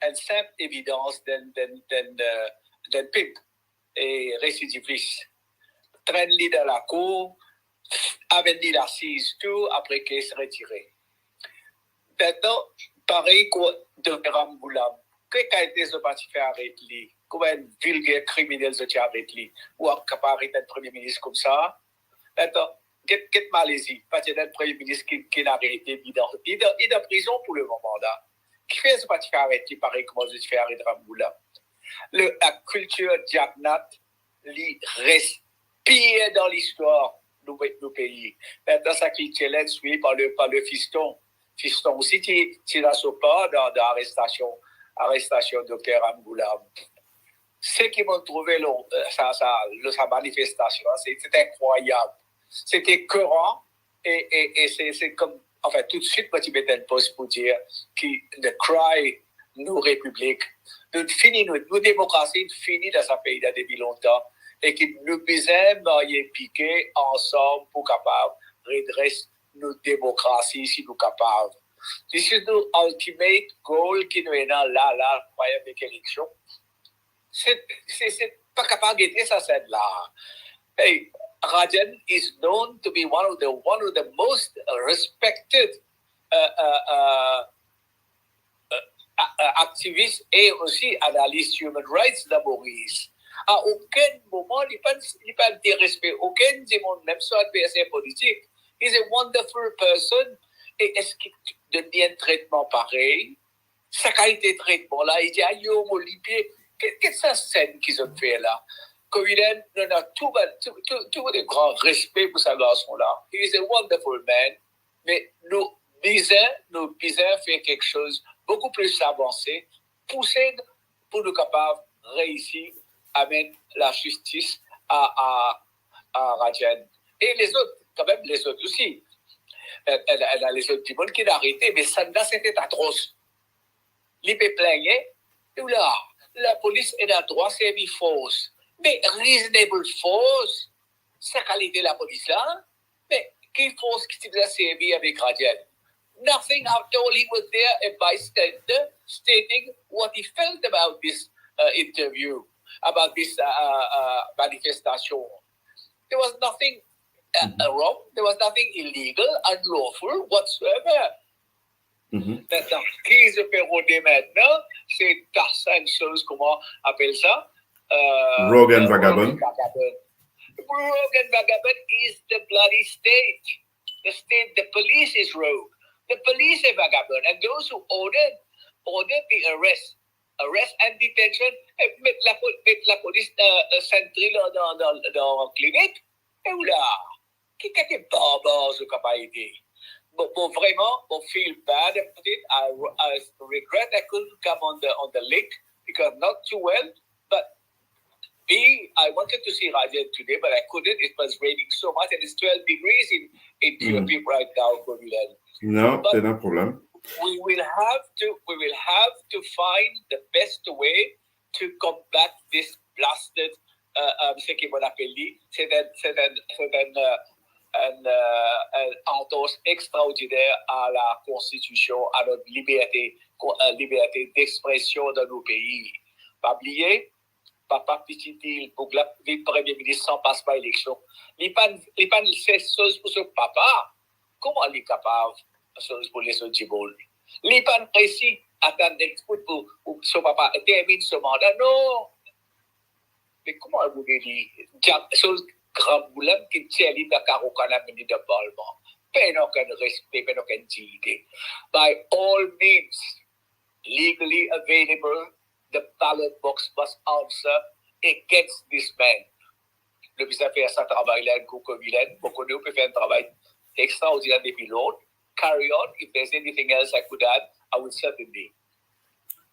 enn sinp evidans d'enn, d'enn, d'enn, euh, d'enn pimp e residivis. Trenn li dan lakour, amenn li lasiz tou, apre kes retire. Mintnan, parey kot Dokter Ramgoolam, ki kalite zot pa ti fer aret li? Kouma enn vilger kriminel zot ti aret li? Ou kapav aret enn premie minis koumsa? Mintnan, get, get Malezi, pa ti ena enn premie minis ki, ki arete, li dan, li dan, li dan prizon pou lemoman la. Kifer zot pa ti fer aret li parey kouma zot ti fer aret Ramgoolam? Le, lakiltir Jagannath, li res pir dan listwar nou, nou pei. Mintnan, sa kiltir la inn swiv par le, par le fiston. Fiston osi ti, ti ena so par dan, dan arestasion, arestasion Dokter Ramgoolam. Seki mo trouve lor, euh, sa, sa, lor sa manifestasion, se, se inkrwayab. Se ti koran e, e, e se, se kom, anfin, toutswit mo ti met enn post pou dir ki the cry nou repiblik, nou fini, nou, nou demokrasi fini dan sa pei la depi lontan, e ki nou bizin marye pike ansam pou kapav redres nou demokrasi si nou kapav. This is the ultimate goal ki nou ena la, la, avek eleksion. Se, se, se pa kapav gete sa senn la. Hey, Rajen is known to be one of the, one of the most respected, uh, uh, uh, uh, a-, a-, aktivis e osi analis human rights dan Moris. A okenn moman, li pa, li pa derespe okenn dimoun, mem so adverser politik. He's a wonderful person. E eski donn li enn tretman parey? Sa kalite tretman la, li dir, "Ayo, mo lipie." Ki, ki sa senn ki zot fer la? Komilen, nou ena tou, tou, tou, tou de gran respe pou sa garson la. He is a wonderful man. Me nou bizin, nou bizin fer kiksoz boukou plis avanse, pouse pou nou kapav reisi amenn lazistis a, a, a Rajen. E lezot, kanmem, lezot osi. Ena, ena, ena lezot dimoun ki arete, me sannla se ti atros. Li pe pligne, e la, lapolis ena drwa servi fors. Me reasonable force, sa kalite lapolis la, me ki fors ki ti bizin servi avek Rajen? Nothing at all. He was there, a bystander, stating what he felt about this, uh, interview, about this, uh, uh, uh, manifestation. There was nothing, uh, uh, wrong. There was nothing illegal, unlawful whatsoever. Mintnan, ki zot pe rode mintnan, se tas enn soz, kouma apel sa? Euh, Rogue and euh, vagabond. Rogue and vagabond. Rogue and vagabond is the bloody state. state, the police is rogue. The police is vagabond, and those who ordered ordered the arrest, arrest and detention, eh, met lapo-, met lapolis, eh, eh, sentri dan, dan, dan, dan klinik. E oula, ki kate barbar zot kapav ete? Bon, bon, vreman, bon, feel bad about it. I, I regret I couldn't come on the, on the link because not too well, but me, I wanted to see Rajen today, but I couldn't. It was raining so much, and it's twelve degrees in, in Kuala Lumpur right now, Kovilen. Non, pas de problème. We will have to, we will have to find the best way to combat this blasted, uh, um, ce que mon appelle, c'est un, c'est un, c'est un, uh, un, uh, un entorse extraordinaire à la Constitution, à notre liberté, co-, euh, liberté d'expression dans nos pays. Pa bliye, papa pitit li, boug la vinn premie minis san pas par eleksion. Li pa, li pa ses soz pou so papa. Kouma li kapav soz pou lezot dimoun? Li pa resi atann nek pou, pou, pou so papa termin so manda, non. Me kouma ou voude li, diab, so gran boulem ki tir li dan karo kana, amenn li dan parlman? Pena okenn respe, pena okenn dignite. By all means, legally available, the ballot box must answer against this man. Nou bizin fer sa travay la, Kovilen. Mo kone ou pe fer enn travay extraordiner depi lor. Carry on. If there's anything else I could add, I would certainly.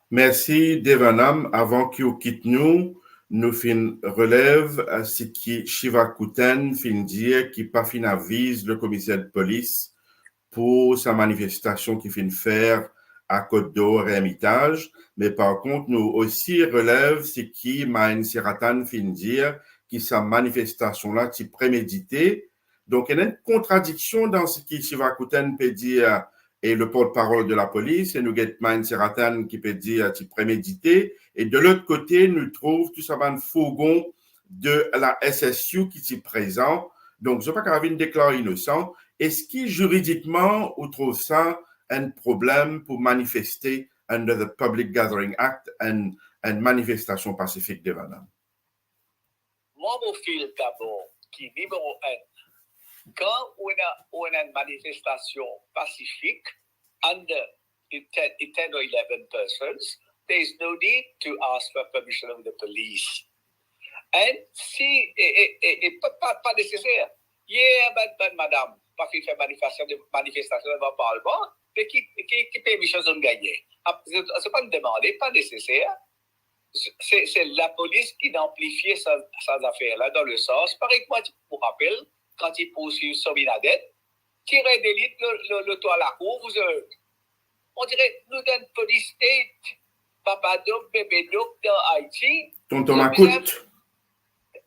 Mersi, Devanam. Avan ki ou kit nou, nou finn relev, eh, seki Shiva Kuten finn dir ki pa finn aviz le komiser de polis pou sa manifestasion ki finn fer a Côte d'Or Hermitage. Me par kont, nou osi relev seki Mahen Serathan finn dir ki sa manifestasion la ti premedite. Donk, ena enn kontradiksion dan seki Shiva Kuten pe dir e le porte-parole de la polis, e nou get Mahen Serathan ki pe dir ti premedite, e de lot kote, nou trouv tou sa bann fourgon de la S S U ki ti prezan. Donk, zot pa kapav vinn deklar inosan. Eski ziridikman ou trouv sa enn problem pou manifeste under the Public Gathering Act, enn, enn manifestasion pasifik, Devanam? Mwa, mo feel dabor ki, nimero enn, kan ou ena, ou ena enn manifestasion pasifik, under ten, ten or eleven persons, there is no need to ask for permission of the police. And si, e, e, e, e pa, pa, pa neseser. Yer, bann, bann madam pa finn fer manifestasion, manifestasion devan parlman, me ki, ki, ki permision zot gagne? Ap-, zot, zot pa demande, pa neseser. Se, se lapolis ki anplifie sa, sa zafer la, dan le sans, parey kouma ti pou rapel, kan ti poursuiv Sominaden, tir de lit lo, lo, lo twa lakour, vous, euh, on dirait nou dan police state, Papa Doc, Bébé Doc dan Ayiti. Tonton Makout.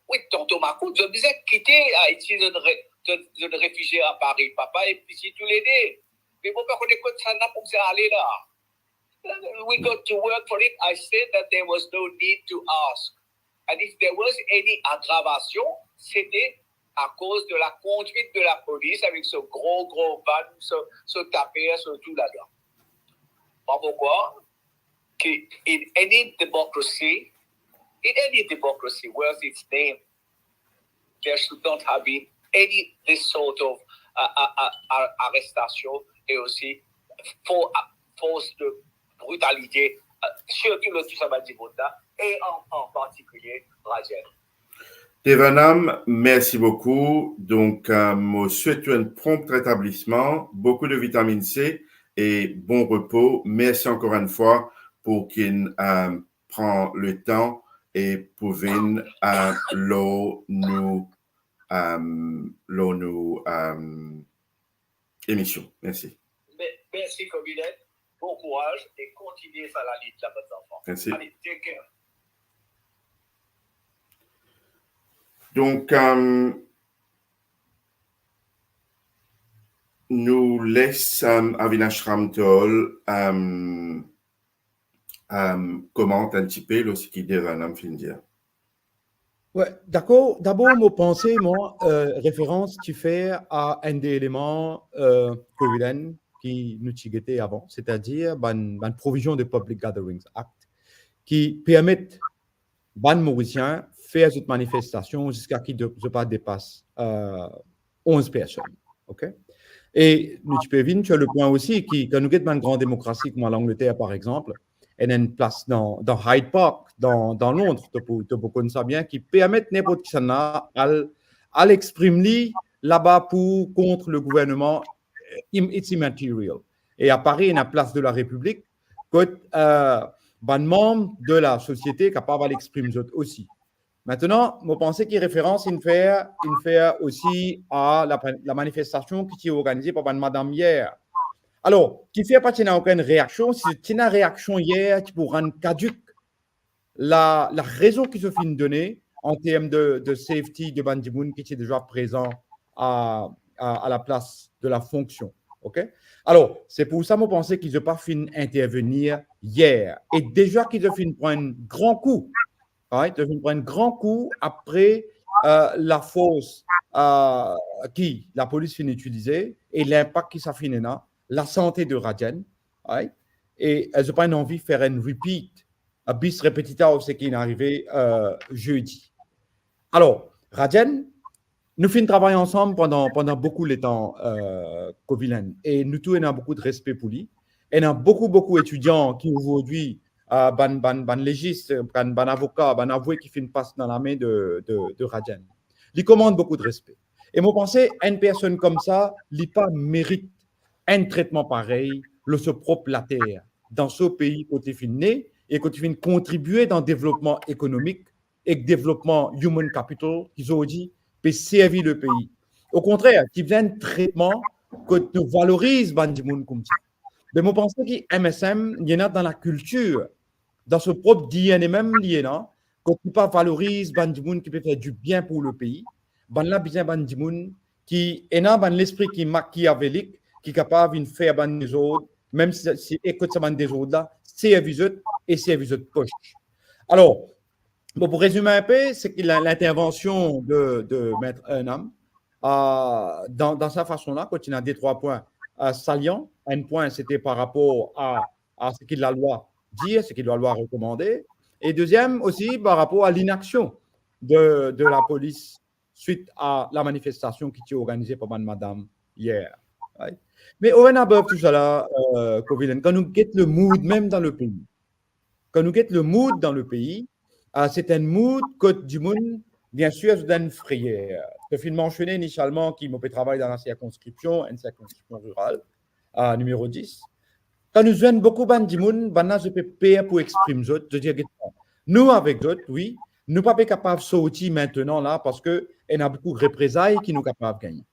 Wi, Tonton Makout, zot bizin kite Ayiti, zot re-, zot, zot refizie a Paris, papa e pitit toulede. Me mo pa kone kot sa ena pou bizin ale la. We got to work for it. I said that there was no need to ask. And if there was any aggravation, c'était à cause de la conduite de la police avec ce gros, gros van, ce, ce tapeur, ce tout là-dedans. Pas pourquoi que in any democracy, in any democracy worth its name, there should not have been any this sort of, uh, uh, uh, uh, arrestation et aussi for-, uh, force de brutalité, uh, surtout le tout ça va dire là, et en, en particulier Rajen. Devanam, mersi boukou. Donk, euh, mo swet ou enn pronp retablisman, boukou de vitaminn C e bon repo. Mersi ankor enn fwa pou ki'nn, euh, pran letan e pou vinn, euh, lor nou, euh, lor nou, euh, emision. Mersi. Me-, mersi, Kovilen. Bon kouraz e kontinie sa lalit la, bann zanfan. Mersi. Ale, take care. Donk, euh, nou les, euh, Avinash Ramtol, euh, euh, komant enn tipe lor seki Devanam finn dir. Wi, dakor. Dabor, mo panse, mwa, euh, referans ti fer a enn de eleman, euh, Kovilen ki nou ti gete avan, setadir bann, bann provizion de Public Gatherings Act ki permet bann Morisien fer zot manifestasion ziska ki de, zot pa depas, euh, onz personn. Ok? E nou ti pe vinn sir le pwin osi ki, kan nou get bann gran demokrasi kouma Langleter, par exanp, ena enn plas dan, dan Hyde Park, dan, dan Londres, to pou, to pou konn sa bien, ki permet ninport kisannla al, al exprim li laba pou kont le gouverneman, im-, it's immaterial. E a Paris, ena Place de la République, kot, euh, bann manm de la sosiete kapav al exprim zot osi. Aster, mo panse ki referans inn fer, inn fer osi a la, la manifestasion ki ti organize par bann madam yer. Alor, kifer pa ti ena okenn reaksion? Si ti ena reaksion yer, ti pou rann kadik la, la rezon ki zot finn done an term de, de safety de bann dimoun ki ti deza prezan a, a, a la plas de la fonksion. Ok? Alor, se pou sa mo panse ki zot pa finn intervenir yer. E deza ki zot finn pran enn gran kou, right? Zot finn pran enn gran kou apre, euh, lafors, euh, ki lapolis finn itilize e linpak ki sa finn ena, lasante de Rajen, right? E, euh, zot pa ena anvi fer enn repeat, a bis repetita of seki inn arive, euh, zedi. Alor, Rajen, nou finn travay ansam pandan, pandan boukou letan, euh, Kovilen, e nou tou ena boukou de respe pou li. Ena boukou, boukou etidian ki azordi, euh, bann, bann, bann legis, bann, bann avoka, bann avoue ki finn pas dan lame de, de, de Rajen. Li komann boukou de respe. E mo panse, enn personn koumsa, li pa merit enn tretman parey lor so prop later, dan so pei kot li finn ne e kot li finn kontribie dan devlopman ekonomik ek devlopman human capital ki zordi pe servi lepei. Okontrer, ti bizin enn tretman kot nou valoriz bann dimoun koumsa. Me mo panse ki M S M, li ena dan lakiltir, dan so prop D N A mem li ena, kot li pa valoriz bann dimoun ki pe fer dibien pou lepei. Bannla bizin bann dimoun ki ena bann lespri ki makiavelik, ki kapav vinn fer bann dezord, mem si, si e kot sa bann dezord la servi zot e servi zot pos. Alor, bon, pou rezime inpe, seki la, lintervansion de, de Maître Ernam, euh, dan, dan sa fason la, kot ena de trwa pwin, euh, salian. Enn pwin, sete par rapor a, a seki lalwa dir, seki lalwa rekomande. E deziem osi, par rapor a linaksion de, de lapolis swit a la manifestasion ki ti organize par bann madam yer. Right? Me over and above tou sa la, euh, Kovilen, kan nou get le mood mem dan lepei, kan nou get le mood dan lepei, euh, se enn mood kot dimoun, biensir, zot ena enn freyer. To finn mansione inisialman ki mo pe travay dan la sirkonskripsion, enn sirkonskripsion riral, euh, nimero dis. Kan nou zwenn boukou bann dimoun, bannla zot pe per pou exprim zot, zot dir, "Get, nou avek zot, wi, nou pa pe kapav sorti aster la parski ena boukou reprezay ki nou kapav gagne."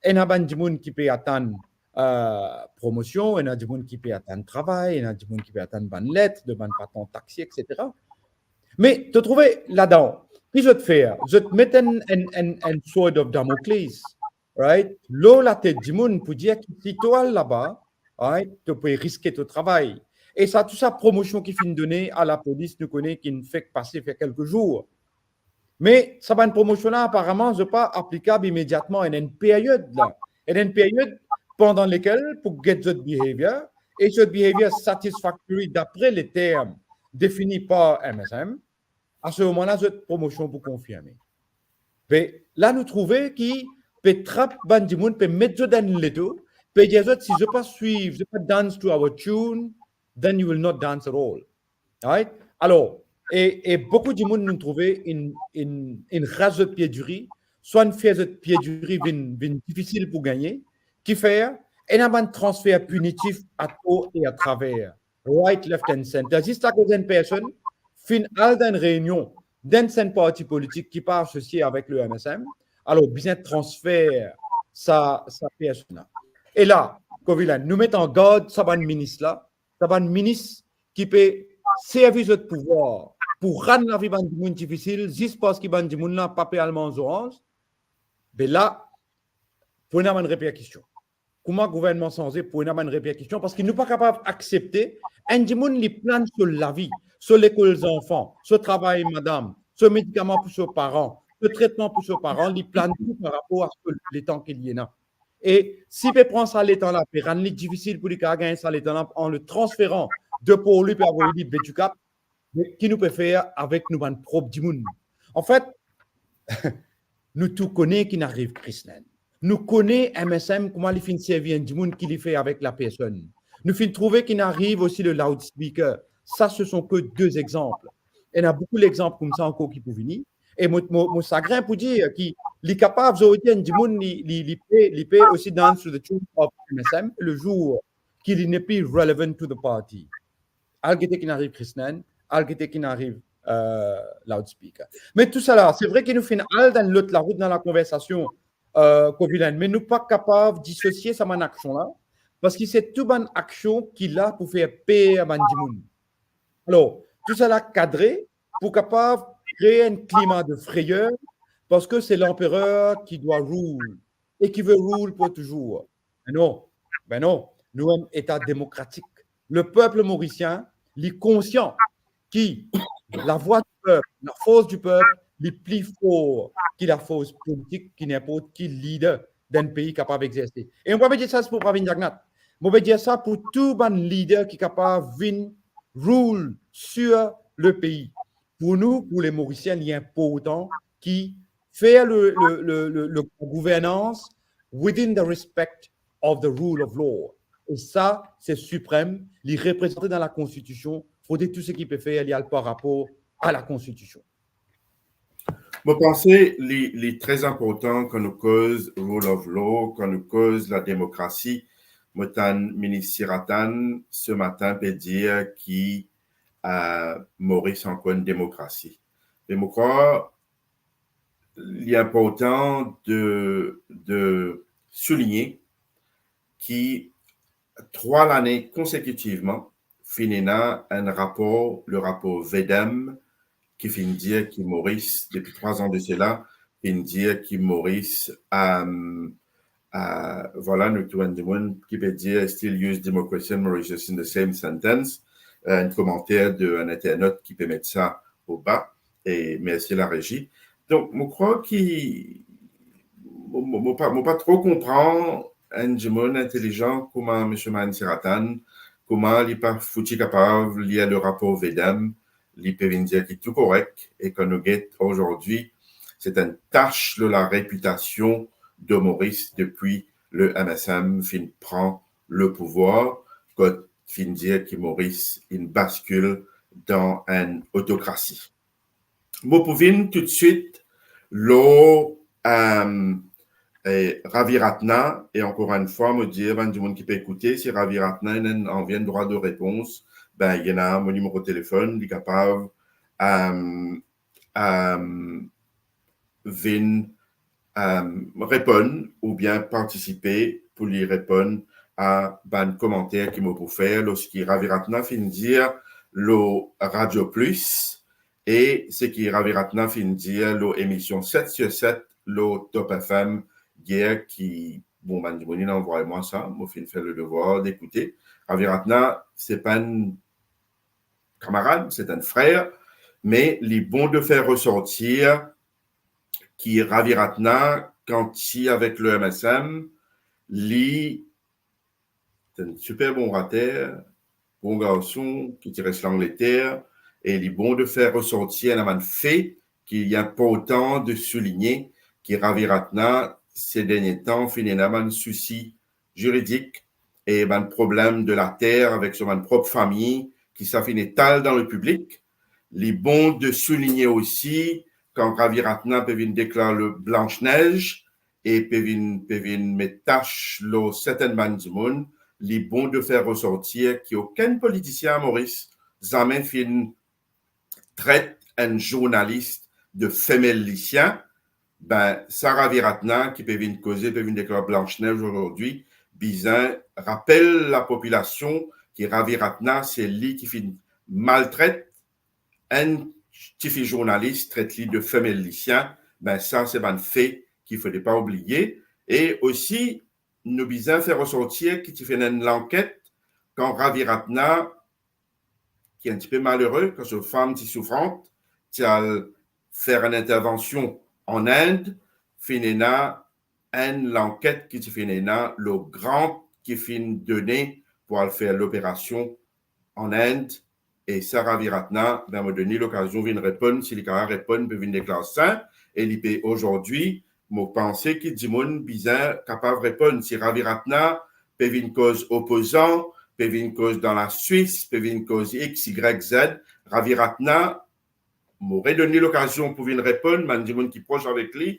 Ena bann dimoun ki pe atann, euh, promosion, ena dimoun ki pe atann travay, ena dimoun ki pe atann bann let de bann patron taxi, et cetera. Me to trouve ladan, ki zot fer? Zot met enn, enn, enn, enn sword of Damocles, right, lor latet dimoun pou dir ki si to al laba, right, to pe riske to travay. E sa, tou sa promosion ki finn done a lapolis, nou kone ki finn fek pase fer kelke zour. Me sa bann promosion la, aparaman, zot pa aplikab imediatman, ena enn period la. Ena enn period pandan lekel pou get zot behavior, e zot behavior satisfactory dapre le term defini par M S M, a se moman la, zot promosion pou konfirme. Be la, nou trouve ki pe trap bann dimoun, pe met zot dan leto, pe dir zot, si zot pa swiv, zot pa dance to our tune, then you will not dance at all. Right? Alor, e, e boukou dimoun nou trouve inn, inn, inn ras zot pie diri, swa inn fer zot pie diri vinn, vinn difisil pou gagne, kifer ena bann transfer pinitif a tor e a traver, right, left and center. Zis akoz enn personn finn al dan enn reinion dan enn parti politik ki pa asosie avek le M S M, alor bizin transfer sa, sa personn la. E la, Kovilen, nou met an gard sa bann minis la, sa bann minis ki pe servi zot pouvwar pou rann lavi bann dimoun difisil, zis parski bann dimoun la pa pe al manz zoranz, be la, pou ena bann reperkision. Kouma gouvernman sanze, pou ena bann reperkision, parski nou pa kapav aksepte enn dimoun li plan so lavi, so lekol zanfan, so travay madam, so medikaman pou so paran, so tretman pou so paran, li plan tou par rapor a so letan ki li ena. E si pe pran sa letan la, pe rann li difisil pou li kapav gagn sa letan la, an le transferan de pou li, pe avoy li Bedikap, me ki nou pe fer avek nou bann prop dimoun? Anfet, nou tou kone ki inn ariv Krislen. nou kone M S M kouma li finn servi enn dimoun, ki li fer avek lapersonn. Nou finn trouve ki inn ariv osi le loudspeaker. Sa, ce sont que deux exemples. Ena boukou lexanp koumsa ankor ki pou vini. E mo, mo, mo sagrin pou dir ki li kapav zordi enn dimoun, li, li, li pe, li pe osi dance to the tune of M S M, le zour ki li nepli relevant to the party. Al gete ki inn ariv Krisnan, al gete ki inn ariv, euh, loudspeaker. Me tousala, se vre ki nou finn al dan lot larout dan lakonversasion, euh, Kovilan, me nou pa kapav disosie sa bann aksion la, parski se tou bann aksion ki la pou fer per bann dimoun. Alor, tousala kadre pou kapav kree enn klima de freyer, parski se lanperer ki dwa rule e ki ve rule pou touzour. Me non, be non, nou enn eta demokratik. Le pep morisien, li konsian ki lavwa di pep, lafors di pep, li pli for ki lafors politik ki ninport ki lider dan pei kapav exerse. E mo pa pe dir sa pou Pravind Jugnauth. Mo pe dir sa pou tou bann lider ki kapav vinn rule sur le pei. Pou nou, pou le Morisien, li inportan ki fer le, le, le, le, le gouvernans within the respect of the rule of law. E sa, se siprem, li reprezante dan lakonstitision, fode tou seki pe fer, li al par rapor a lakonstitision. Mo panse li, li tre inportan kan nou koz rule of law, kan nou koz lademokrasi. Mo tann Minis Sirathan se matin pe dir ki, euh, Moris ankor enn demokrasi. E mo krwar li inportan de, de souligne ki trwa lane konsekitivman, finn ena enn rapor, le rapor Vedem, ki finn dir ki Moris, depi trwa zan de sela, finn dir ki Moris, euh, euh, vwala, nou tou enn dimoun ki pe dir, "Still use democracy and Mauritius in the same sentence." Euh, enn komanter de enn internot ki pe met sa o ba, e mersi larezi. Donk, mo krwar ki mo, mo, mo pa, mo pa tro konpran enn dimoun intelizian kouma Misie Mahin Sirathan, kouma li pa fouti kapav lir le rapor Vedem, li pe vinn dir ki tou korek, e kan nou get azordi, se enn tas lor larepitasion de Moris depi le M S M finn pran le pouvwar, kot finn dir ki Moris inn baskil dan enn otokrasi. Mo pou vinn toutswit lor, euh, eh, Ravi Ratna, e ankor enn fwa, mo dir bann dimoun ki pe ekoute, si Ravi Ratna ena anvi enn drwa de repons, be, li ena mo nimero telefonn, li kapav, euh, euh, vinn, euh, reponn oubien partisipe pou li reponn a bann komanter ki mo pou fer lorski Ravi Ratna finn dir lor Radio Plus, e seki Ravi Ratna finn dir lor emision set sur set lor Top F M yer ki, bon, bann dimoun inn anvway mwa sa, mo finn fer le devwar dekoute. Ravi Ratna, se pa enn kamarad, se enn frer, me li bon de fer resortir ki Ravi Ratna, kan ti avek le M S M, li, se enn siper bon orater, bon garson, ki ti res Langleter, e li bon de fer resortir enn bann fe ki li inportan de souligne, ki Ravi Ratna, se dernie tan, finn ena bann sousi ziridik e bann problem de later avek so bann prop fami, ki sa finn etal dan lepiblik. Li bon de souligne osi, kan Ravi Ratna pe vinn deklar le Blanche Neige e pe vinn, pe vinn met tas lor sertenn bann dimoun, li bon de fer resortir ki okenn politisien a Moris zame finn tret enn zournalis de femel lisien. Be, sa Ravi Ratna ki pe vinn koze, pe vinn deklar Blanche Neige azordi, bizin rapel lapopilasion ki Ravi Ratna, se li ki finn maltret enn tifi zournalis, tret li de femel lisien. Be, sa se bann fe ki fode pa oubliye. E osi, nou bizin fer resortir ki ti finn ena enn lanket kan Ravi Ratna, ki enn tipe malere, kan so fam ti soufran, ti al fer enn intervansion an Ind, finn ena enn lanket ki ti finn ena lor grant ki finn done pou al fer loperasion an Ind, e sa Ravi Ratna, be, mo donn li lokazion vinn reponn, si li kapav reponn, pe vinn deklar sa, e li pe azordi, mo panse ki dimoun bizin kapav reponn. Si Ravi Ratna pe vinn koz opozan, pe vinn koz dan Laswis, pe vinn koz X, Y, Z, Ravi Ratna, mo redonn li lokazion pou vinn reponn, bann dimoun ki pros avek li,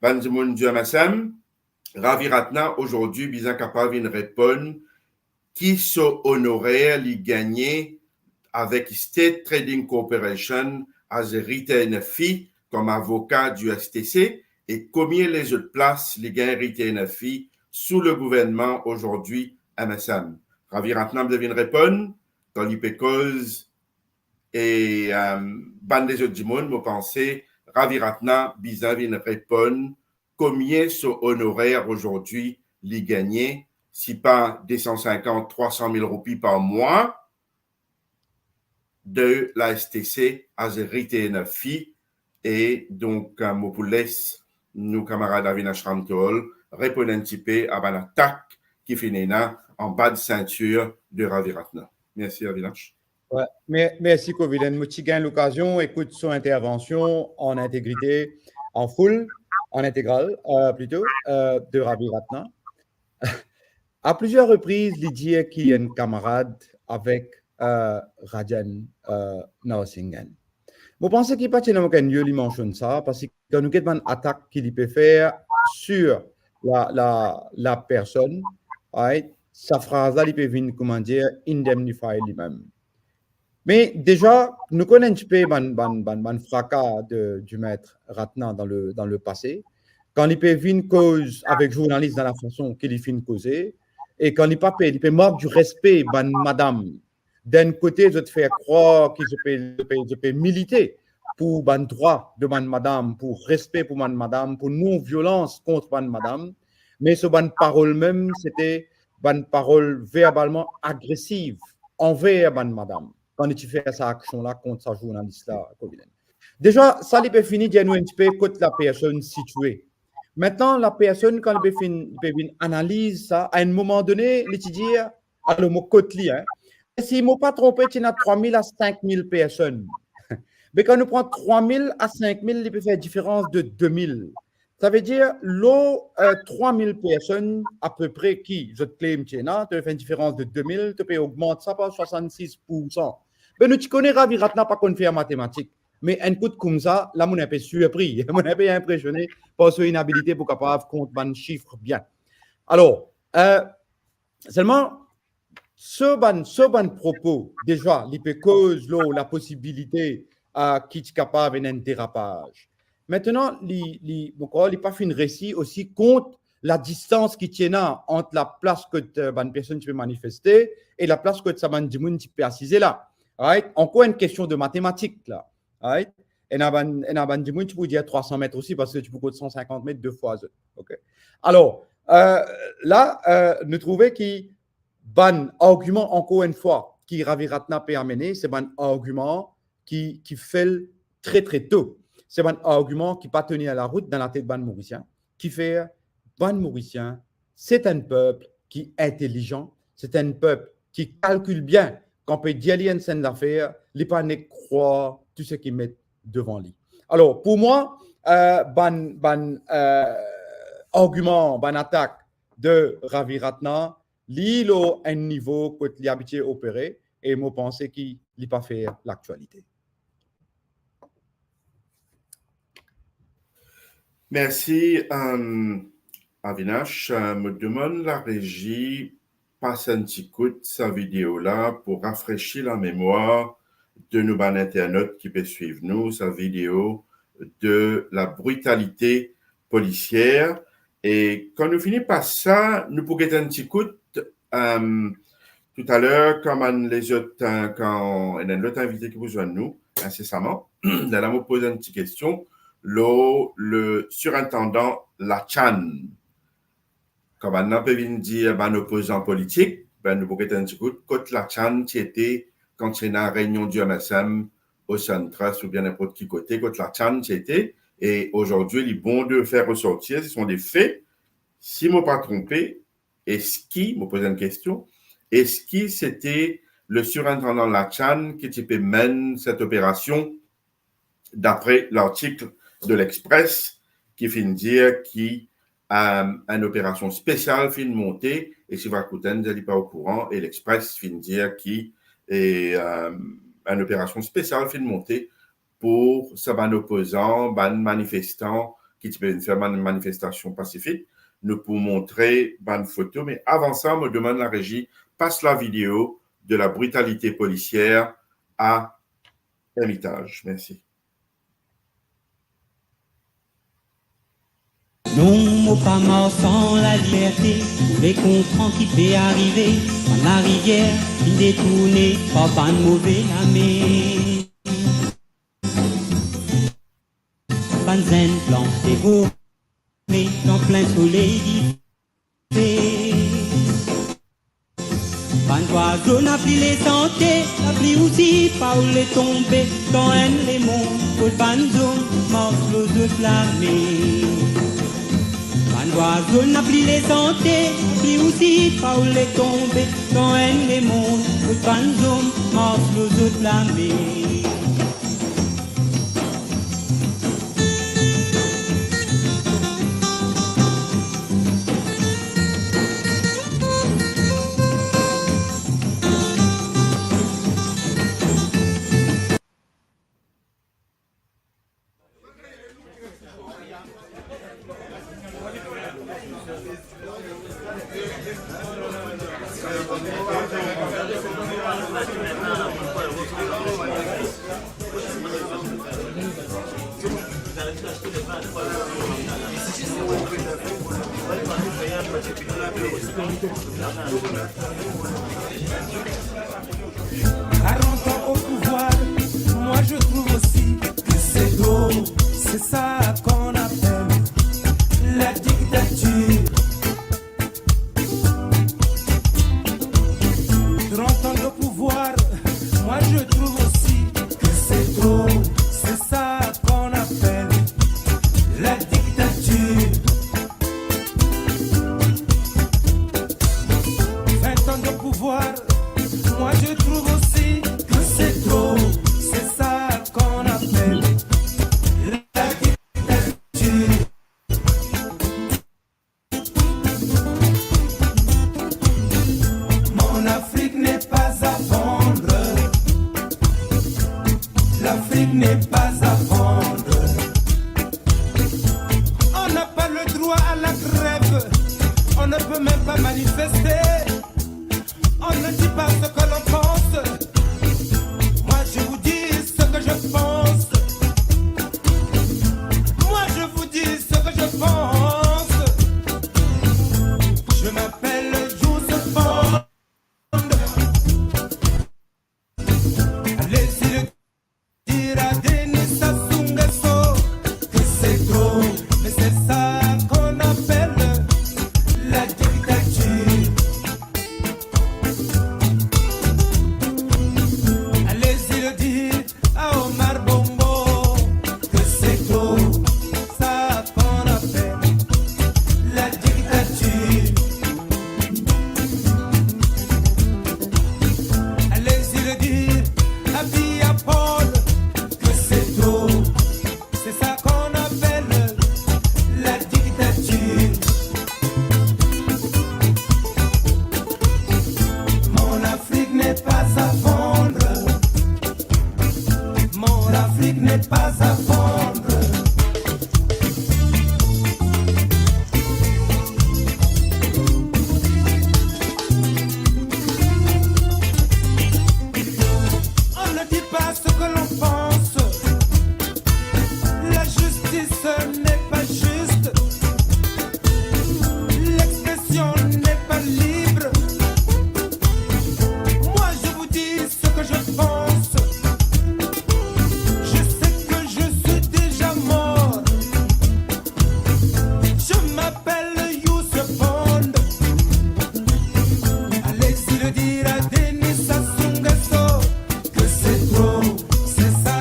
bann dimoun di M S M, Ravi Ratna azordi bizin kapav vinn reponn ki so onorer li gagne avek State Trading Corporation as a retainer fee kom avoka di S T C, e komie lezot plas li gagn retainer fee sou le gouvernman azordi M S M. Ravi Ratna bizin vinn reponn, kan li pe koz e, euh, bann lezot dimoun, mo panse Ravi Ratna bizin vinn reponn komie so onorer azordi li gagne, si pa de san sinkant, trwa san mil roupi par mwa de la S T C as a retainer fee. E donk, euh, mo pou les nou kamarad Avinash Ramtol reponn enn tipe a bann atak ki finn ena anba sintir de Ravi Ratna. Mersi, Avinash. Wi, mer-, mersi, Covilen. Mo ti gagn lokazion ekout so intervansion an integrite, an foul, an integral, euh, plito, euh, de Ravi Ratna. A plizier repriz, li dir ki li enn kamarad avek, euh, Rajan, euh, Narasimhan. Mo panse ki pa ti ena okenn lie li mansionn sa, parski kan nou get bann atak ki li pe fer sir la, la, la personn, right, sa fraz la, li pe vinn, kouma dir, indemnify limem. Me deza, nou konn enn tipe bann, bann, bann, bann fraka de, di met Ratna dan le, dan le pase. Kan li pe vinn koz avek zournalis dan lafason ki li finn koze, e kan li pa pe, li pe mank di respe bann madam. D'enn kote, zot fer krwar ki zot pe, zot pe, zot pe milite pou bann drwa de bann madam, pou respe pou bann madam, pou non-violans kont bann madam. Me so bann parol mem, sete bann parol verbalman agresiv anver bann madam, kan li ti fer sa aksion la kont sa zournalis la, Covilen. Deza, sa li pe fini dir nou enn tipe kot lapersonn sitie. Aster, lapersonn, kan li pe finn, li pe vinn analiz sa, a enn moman done, li ti dir, alor, mo kot li, hein, si mo pa tronpe, ti ena trwa mil a sink mil personn. Me kan nou pran trwa mil a sink mil, li pe fer diferans de de mil. Savedir, lor, euh, trwa mil personn apepre ki zot claim ti ena, to fer enn diferans de de mil, to pe ogmant sa par swasannsis poursan. Me nou ti kone Ravi Ratna pa konn fer matematik. Me enn kout koumsa, la mo enn pe sirpri, mo enn pe inpresione par so inabilite pou kapav kont bann sif bien. Alor, euh, selman, so bann, so bann propo, deza, li pe koz lor laposibilite, euh, ki ti kapav ena enn derapaz. Aster, li, li, mo krwar li pa finn resi osi kont ladistans ki ti ena ant laplas kot, euh, bann personn ti pe manifeste e laplas kot sa bann dimoun ti pe asize la. Right? Ankor enn kestion de matematik la. Right? Ena bann, ena bann dimoun ti pou dir trwa san met osi, parski ti pou kot san sinkant met de fwa zot. Ok? Alor, euh, la, euh, nou trouve ki bann argiman, ankor enn fwa, ki Ravi Ratna pe amene, se bann argiman ki, ki fel tre, tre to. Se bann argiman ki pa tenir larout dan latet bann Morisien, ki fer bann Morisien, se enn pep ki intelizan, se enn pep ki kalkil bien, kan pe dir li enn sel zafer, li pa nek krwar tou seki met devan li. Alor, pou mwa, euh, bann, bann, euh, argiman, bann atak de Ravi Ratna, li lor enn nivo kot li abitie opere, e mo panse ki li pa fer laktialite. Mersi, euh, Avinash. Euh, mo demann larezi pas enn ti kout sa video la pou rafresi lamemwar de nou bann internot ki pe swiv nou, sa video de la britalite polisier. E kan nou fini pas sa, nou pou get enn ti kout, euh, toutaler, kan bann lezot, euh, kan ena enn lot invite ki pou zwenn nou insesaman, lerla mo poz enn ti kestion lor le sirintandan Lachann. Kan bann la pe vinn dir bann opozan politik, be, nou pou get enn ti kout, kot Lachann ti ete kan ti ena reynion di M S M o Sun Trust oubien ninport ki kote, kot Lachann ti ete, e azordi, li bon de fer resortir, se sont des faits. Si mo pa tronpe, eski, mo poz enn kestion, eski sete le sirintandan Lachann ki ti pe menn set operasion, dapre lartik de L'Express, ki finn dir ki, euh, enn operasion spesial finn monte, e si Vakuten dir li pa okouran, e L'Express finn dir ki, e, euh, enn operasion spesial finn monte pou sa bann opozan, bann manifestan ki ti pe vinn fer bann manifestasion pasifik. Nou pou montre bann foto, me avan sa, mo demann larezi pas lavideo de la brutalité policière à Hermitage. Mersi. Non, mo pa marsan laliberte, ou pe konpran ki pe arive, bann larivier finn detourne par bann move lame. Bann zenn plan devorme dan plin soley dife. Bann zwazo napa le sante, lapli osi pa oule tonbe, dan enn lemond kot bann zom mars lor zot lame. Bann zwazo napa le sante, lapli osi pa oule tonbe, dan enn lemond kot bann zom mars lor zot lame. Quarante ans au pouvoir, moi je trouve aussi que c'est trop. C'est ça qu'on appelle la dictature. Trente ans de pouvoir, moi je trouve aussi que c'est trop. C'est ça qu'on appelle la dictature. Vingt ans de pouvoir, moi je trouve aussi que c'est trop. C'est ça qu'on appelle la dictature. Mon Afrique n'est pas à vendre. L'Afrique n'est pas à vendre. On n'a pas le droit à la grève. On ne peut même pas manifester. On ne dit pas ce que l'on pense. Moi, je vous dis ce que je pense. Moi, je vous dis ce que je pense. Je m'appelle Youssef Bond. Allez-y le dire à Denis Sassou Nguesso que c'est trop, mais c'est ça qu'on appelle la dictature. Allez-y le dire à Omar Bongo que c'est trop, ça qu'on appelle la dictature. Allez-y le dire à Biya Paul que c'est trop. C'est ça qu'on appelle la dictature. Mon Afrique n'est pas à vendre. Mon Afrique n'est pas à vendre. On ne dit pas ce que l'on pense. La justice n'est pas juste. L'expression n'est pas libre. Moi, je vous dis ce que je pense. Je sais que je suis déjà mort. Je m'appelle Youssef Bond. Allez-y le dire à Denis Sassou Nguesso que c'est trop, c'est ça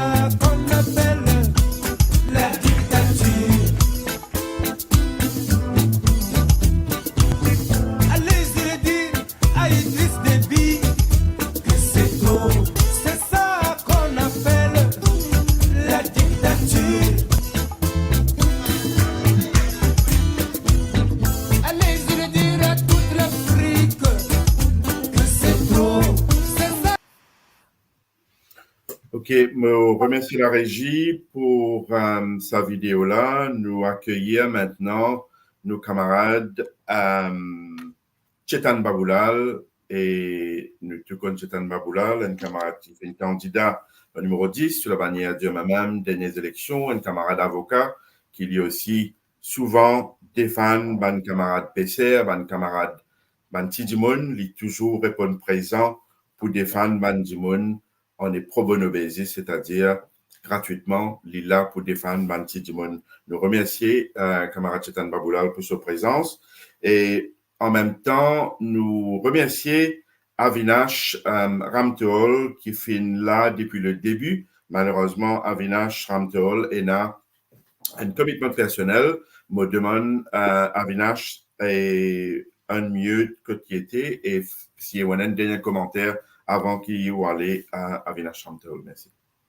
Ok, mo remersie larezi pou, euh, sa video la. Nou akeyir aster nou kamarad, euh, Chetan Baboulal, e nou tou konn Chetan Baboulal, enn kamarad ki finn kandida o nimero dis sou labanier Dieu Même, dernie zeleksion, enn kamarad avoka ki li osi souvan defann bann kamarad peser, bann kamarad, bann ti dimoun, li touzour reponn prezan pou defann bann dimoun, on est pro bono basis, setadir gratwitman, li la pou defann bann ti dimoun. Nou remersie, euh, kamarad Chetan Baboulal pou so prezans. E an mem tan, nou remersie Avinash, euh, Ramtehol ki finn la depi le debi. Malerezman, Avinash Ramtehol ena enn komitman personel. Mo demann, euh, Avinash, e, unmute kot li ete, e f-, si ou ena enn dernie komanter avan ki ou ale, euh, Avinash Ramtehol. Mersi.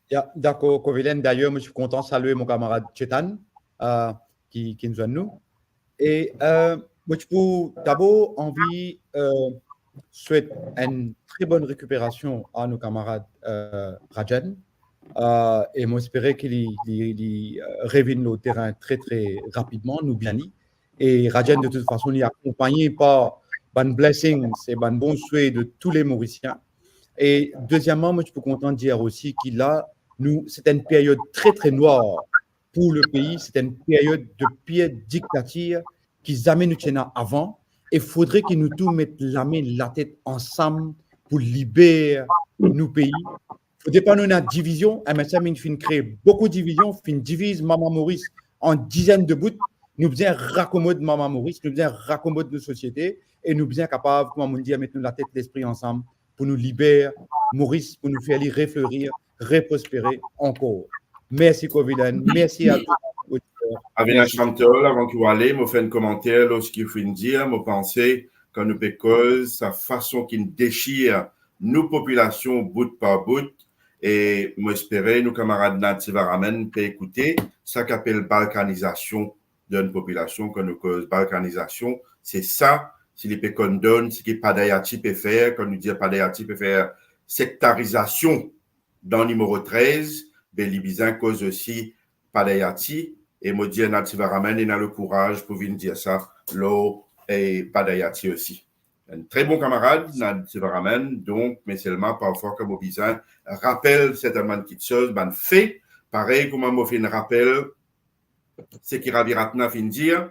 Ya, dakor, Kovilen. Dayer, mo ti kontan salwe mo kamarad Chetan, euh, ki, ki finn zwenn nou. E, euh, mo ti pou dabor anvi, euh, swet enn tre bonn rekiperasion a nou kamarad, euh, Rajen. Euh, e mo espere ki li, li, li, euh, revinn lor terin tre, tre rapidman, nou beni. E Rajen, de tout fason, li akonpagne par bann blessings e bann bon swe de tou le Morisien. E dezieman, mo ti pou kontan dir osi ki la, nou, se enn period tre, tre nwar pou le pei, se enn period de pir diktatir ki zame nou ti ena avan, e fodre ki nou tou met lame, latet ansam pou liber nou pei. Fodre pa nou ena divizion, MSM inn finn kree boukou divizion, finn diviz Mama Moris an dizenn de bout. Nou bizin rakomod Mama Moris, nou bizin rakomod nou sosiete, e nou bizin kapav, kouma mo dir, met nou latet, lespri ansam pou nou liber Moris, pou nou fer li reflerir, reprospere ankor. Mersi, Kovilen. Mersi a tou. Avinash Ramtehol, avan ki ou ale, mo fer enn komanter lor seki ou finn dir. Mo panse, kan nou pe koz sa fason ki deshir nou popilasion bout par bout, e mo espere nou kamarad Nandisivaraman pe ekoute, sa ki apel balkanizasion dan enn popilasion. Kan nou koz balkanizasion, se sa, si li pe konn donn, seki Padayati pe fer, kan nou dir Padayati pe fer sektarizasion dan nimero trez, be li bizin koz osi Padayati, e mo dir Nandisivaraman ena lekouraz pou vinn dir sa lor, e, Padayati osi. Enn tre bon kamarad, Nandisivaraman, donk, me selman parfwa kan mo bizin rapel sertenn bann kiksoz, bann fe, parey kouma mo finn rapel seki Ravi Ratna finn dir,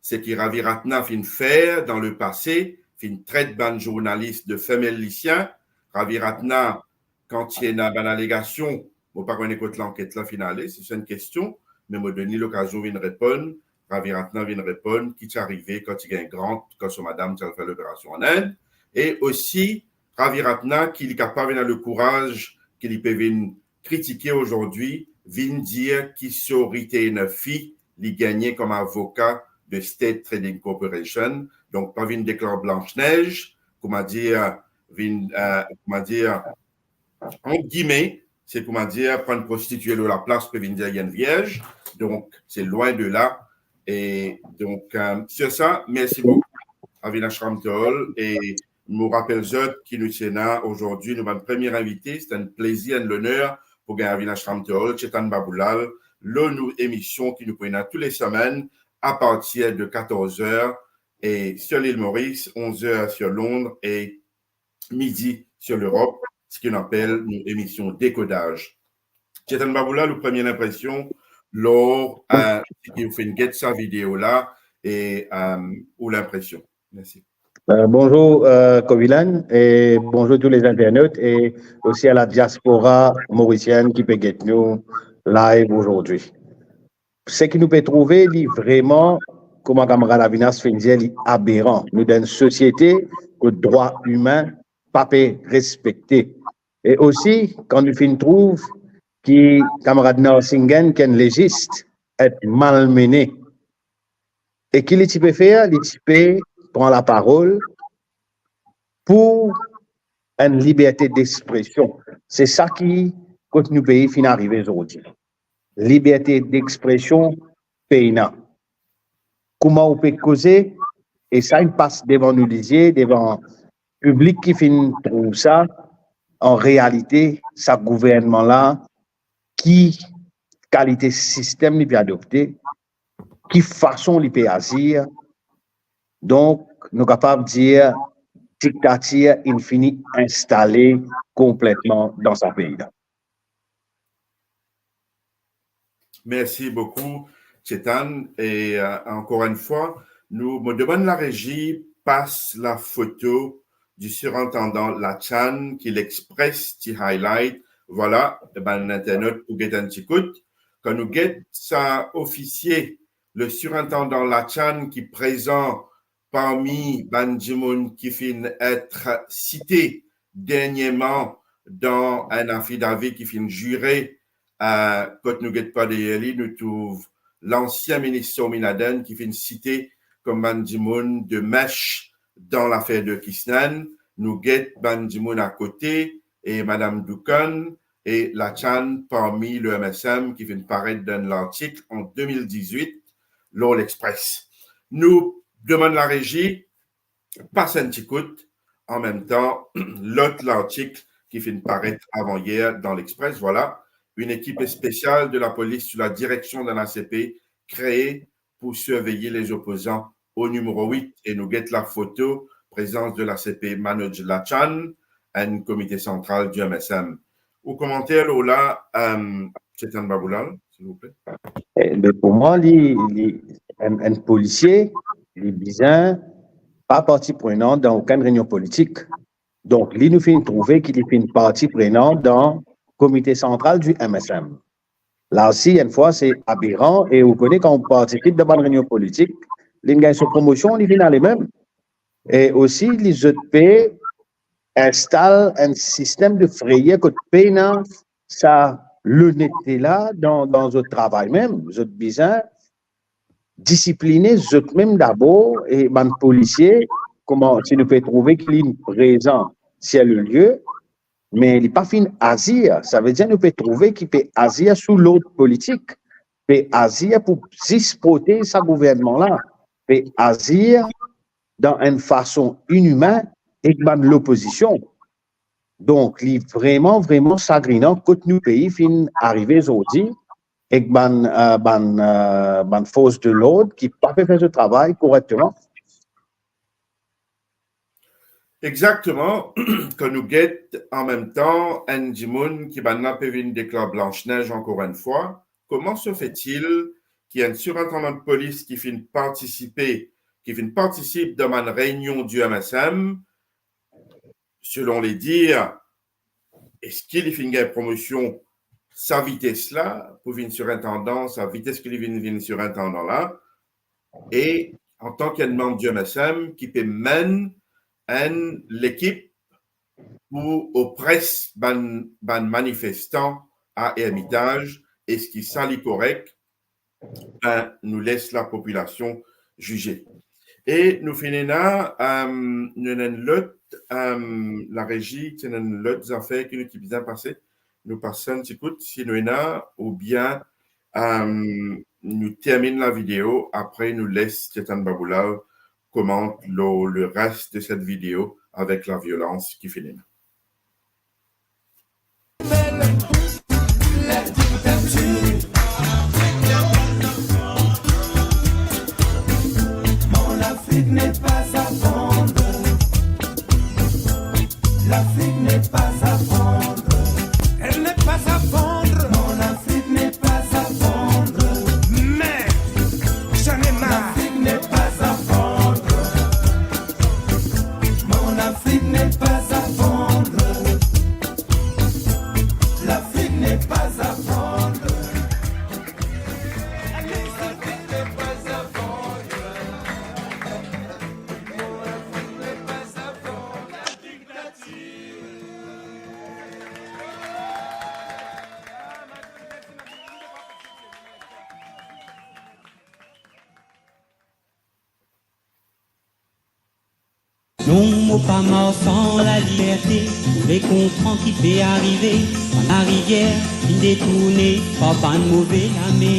seki Ravi Ratna finn fer dan lepase, finn tret bann zournalis de femel lisien. Ravi Ratna, kan ti ena bann alegasion, mo pa kone kot lanket la finn ale, se enn kestion, me mo donn li lokazion vinn reponn. Ravi Ratna vinn reponn ki ti arive kan ti gagn grant, kan so madam ti al fer loperasion an Inn. E osi, Ravi Ratna, ki li kapav ena lekouraz ki li pe vinn kritike azordi, vinn dir ki so retainer fee li gagne kom avoka de State Trading Corporation. Donk, pa vinn deklar Blanche Neige, kouma dir, vinn, euh, kouma dir, ant gime, se kouma dir, pran prostitie lor laplas, pe vinn dir li enn vierz. Donk, se lwin de la. E donk, euh, sir sa, mersi boukou, Avinash Ramtehol, e mo rapel zot ki nou ti ena azordi nou bann premie invite. Se enn plezir, enn loner pou gagn Avinash Ramtehol, Chetan Baboulal, lor nou emision ki nou pou ena tou le semenn, apartir de katorz er, e sir Lil Moris, onz er sir Londres, e midi sir Lerop, seki nou apel nou emision Dekodaz. Chetan Baboulal, ou premie linpresion lor, euh, seki ou finn get sa video la, e, euh, ou linpresion. Mersi. Euh, bonzour, euh, Kovilan, e bonzour tou lezinternot, e osi a la diaspora morisienn ki pe get nou live azordi. Seki nou pe trouve, li vreman, kouma kamarad Avinash finn dir, li aberan. Nou dan enn sosiete kot drwa imin pa pe respekte. E osi, kan nou finn trouv ki kamarad Narsinghan, ki enn lezis, et malmene. E ki li ti pe fer? Li ti pe pran laparol pou enn liberte dekspresion. Se sa ki, kot nou pei finn arive azordi. Liberte dekspresion pena. Kouma ou pe koze, e sa inn pas devan nou lizie, devan piblik ki finn trouv sa, an realite, sa gouvernman la, ki kalite sistem li pe adopte, ki fason li pe azir. Donk, nou kapav dir diktatir inn fini instale konpletman dan sa pei la. Merci beaucoup, Chetan. Et, euh, encore une fois, nous, mo demann larezi pas lafoto di sirintandan Lachann ki L'Express ti highlight. Voilà, e bann internat pou get enn ti kout. Kan nou get sa ofisie, le sirintandan Lachann ki prezan parmi bann dimoun ki finn et site dernierman dan enn afidavi ki finn zire, eh, kot nou get par deryer li, nou trouv lansien minis Sowmyanarayan ki finn site kom bann dimoun de mesh dan lafer de Kisnan. Nou get bann dimoun akote, e Madam Dukan e Lachann parmi le M S M ki finn paret dan lartik an de mil dizwit lor L'Express. Nou demann larezi pas enn ti kout, an mem tan, lot lartik ki finn paret avan-yer dan L'Express, voilà, une équipe spéciale de la police sous la direction d'un A C P créée pour surveiller les opposants au numéro huit. E nou get lafoto, présence de l'A C P Manoj Lachann, enn komite santral di M S M. Ou komanter lor la, euh, Chetan Baboulal, s'il vous plaît. Eh, be, pou mwa, li, li, enn, enn polisie, li bizin pa parti prenan dan okenn reynion politik. Donk, li nou finn trouve ki li finn parti prenan dan komite santral di M S M. La osi, enn fwa, se aberan, e ou kone kan ou partisip dan bann reynion politik, li gagn so promosion, li vinn ale mem. E osi, li zot pe instal enn sistem de freyer kot pena sa lonete la dan, dan zot travay mem. Zot bizin disipline zot mem dabor, e bann polisie, kouma si nou pe trouve ki li prezan sir le lie, me li pa finn azir, savedir nou pe trouve ki pe azir sou lord politik, pe azir pou zis protez sa gouvernman la, pe azir dan enn fason inimin ek bann lopozision. Donk, li vreman, vreman sagrinan kot nou pei finn arive zordi ek bann, eh, bann, eh, bann fors de lord ki pa pe fer zot travay korekteman. Exakteman, kan nou get an mem tan enn dimoun ki bann la pe vinn deklar Blanche Neige ankor enn fwa, comment se fait-il ki enn sirintandan polis ki finn partisipe, ki finn partisip dan bann reynion di M S M, selon les dires, eski li finn gagn promosion sa vites la pou vinn sirintandan, sa vites ki li vinn, vinn sirintandan la, e antan ki enn manb di M S M ki pe menn enn lekip pou opres bann, bann manifestan a Ermitage, eski sa li korek? Ben, nou les lapopilasion zize. E nou finn ena, euh, nou ena enn lot, euh, larezi, ti ena enn lot zafer ki nou ti bizin pase. Nou pas enn ti kout, si nou ena, oubien, euh, nou terminn lavideo, apre nou les Chetan Baboulal komant lor le res de set video avek laviolans ki finn ena. Mon Afrique n'est pas à vendre. L'Afrique n'est pas à vendre. Elle n'est pas à vendre. Mon Afrique n'est pas à vendre. Mais j'en ai marre. L'Afrique n'est pas à vendre. Mon Afrique n'est pas à vendre. L'Afrique n'est pas à vendre. Non, mo pa marsan laliberte, mo pe konpran ki pe arive. Bann larivier finn detourne par bann move lame.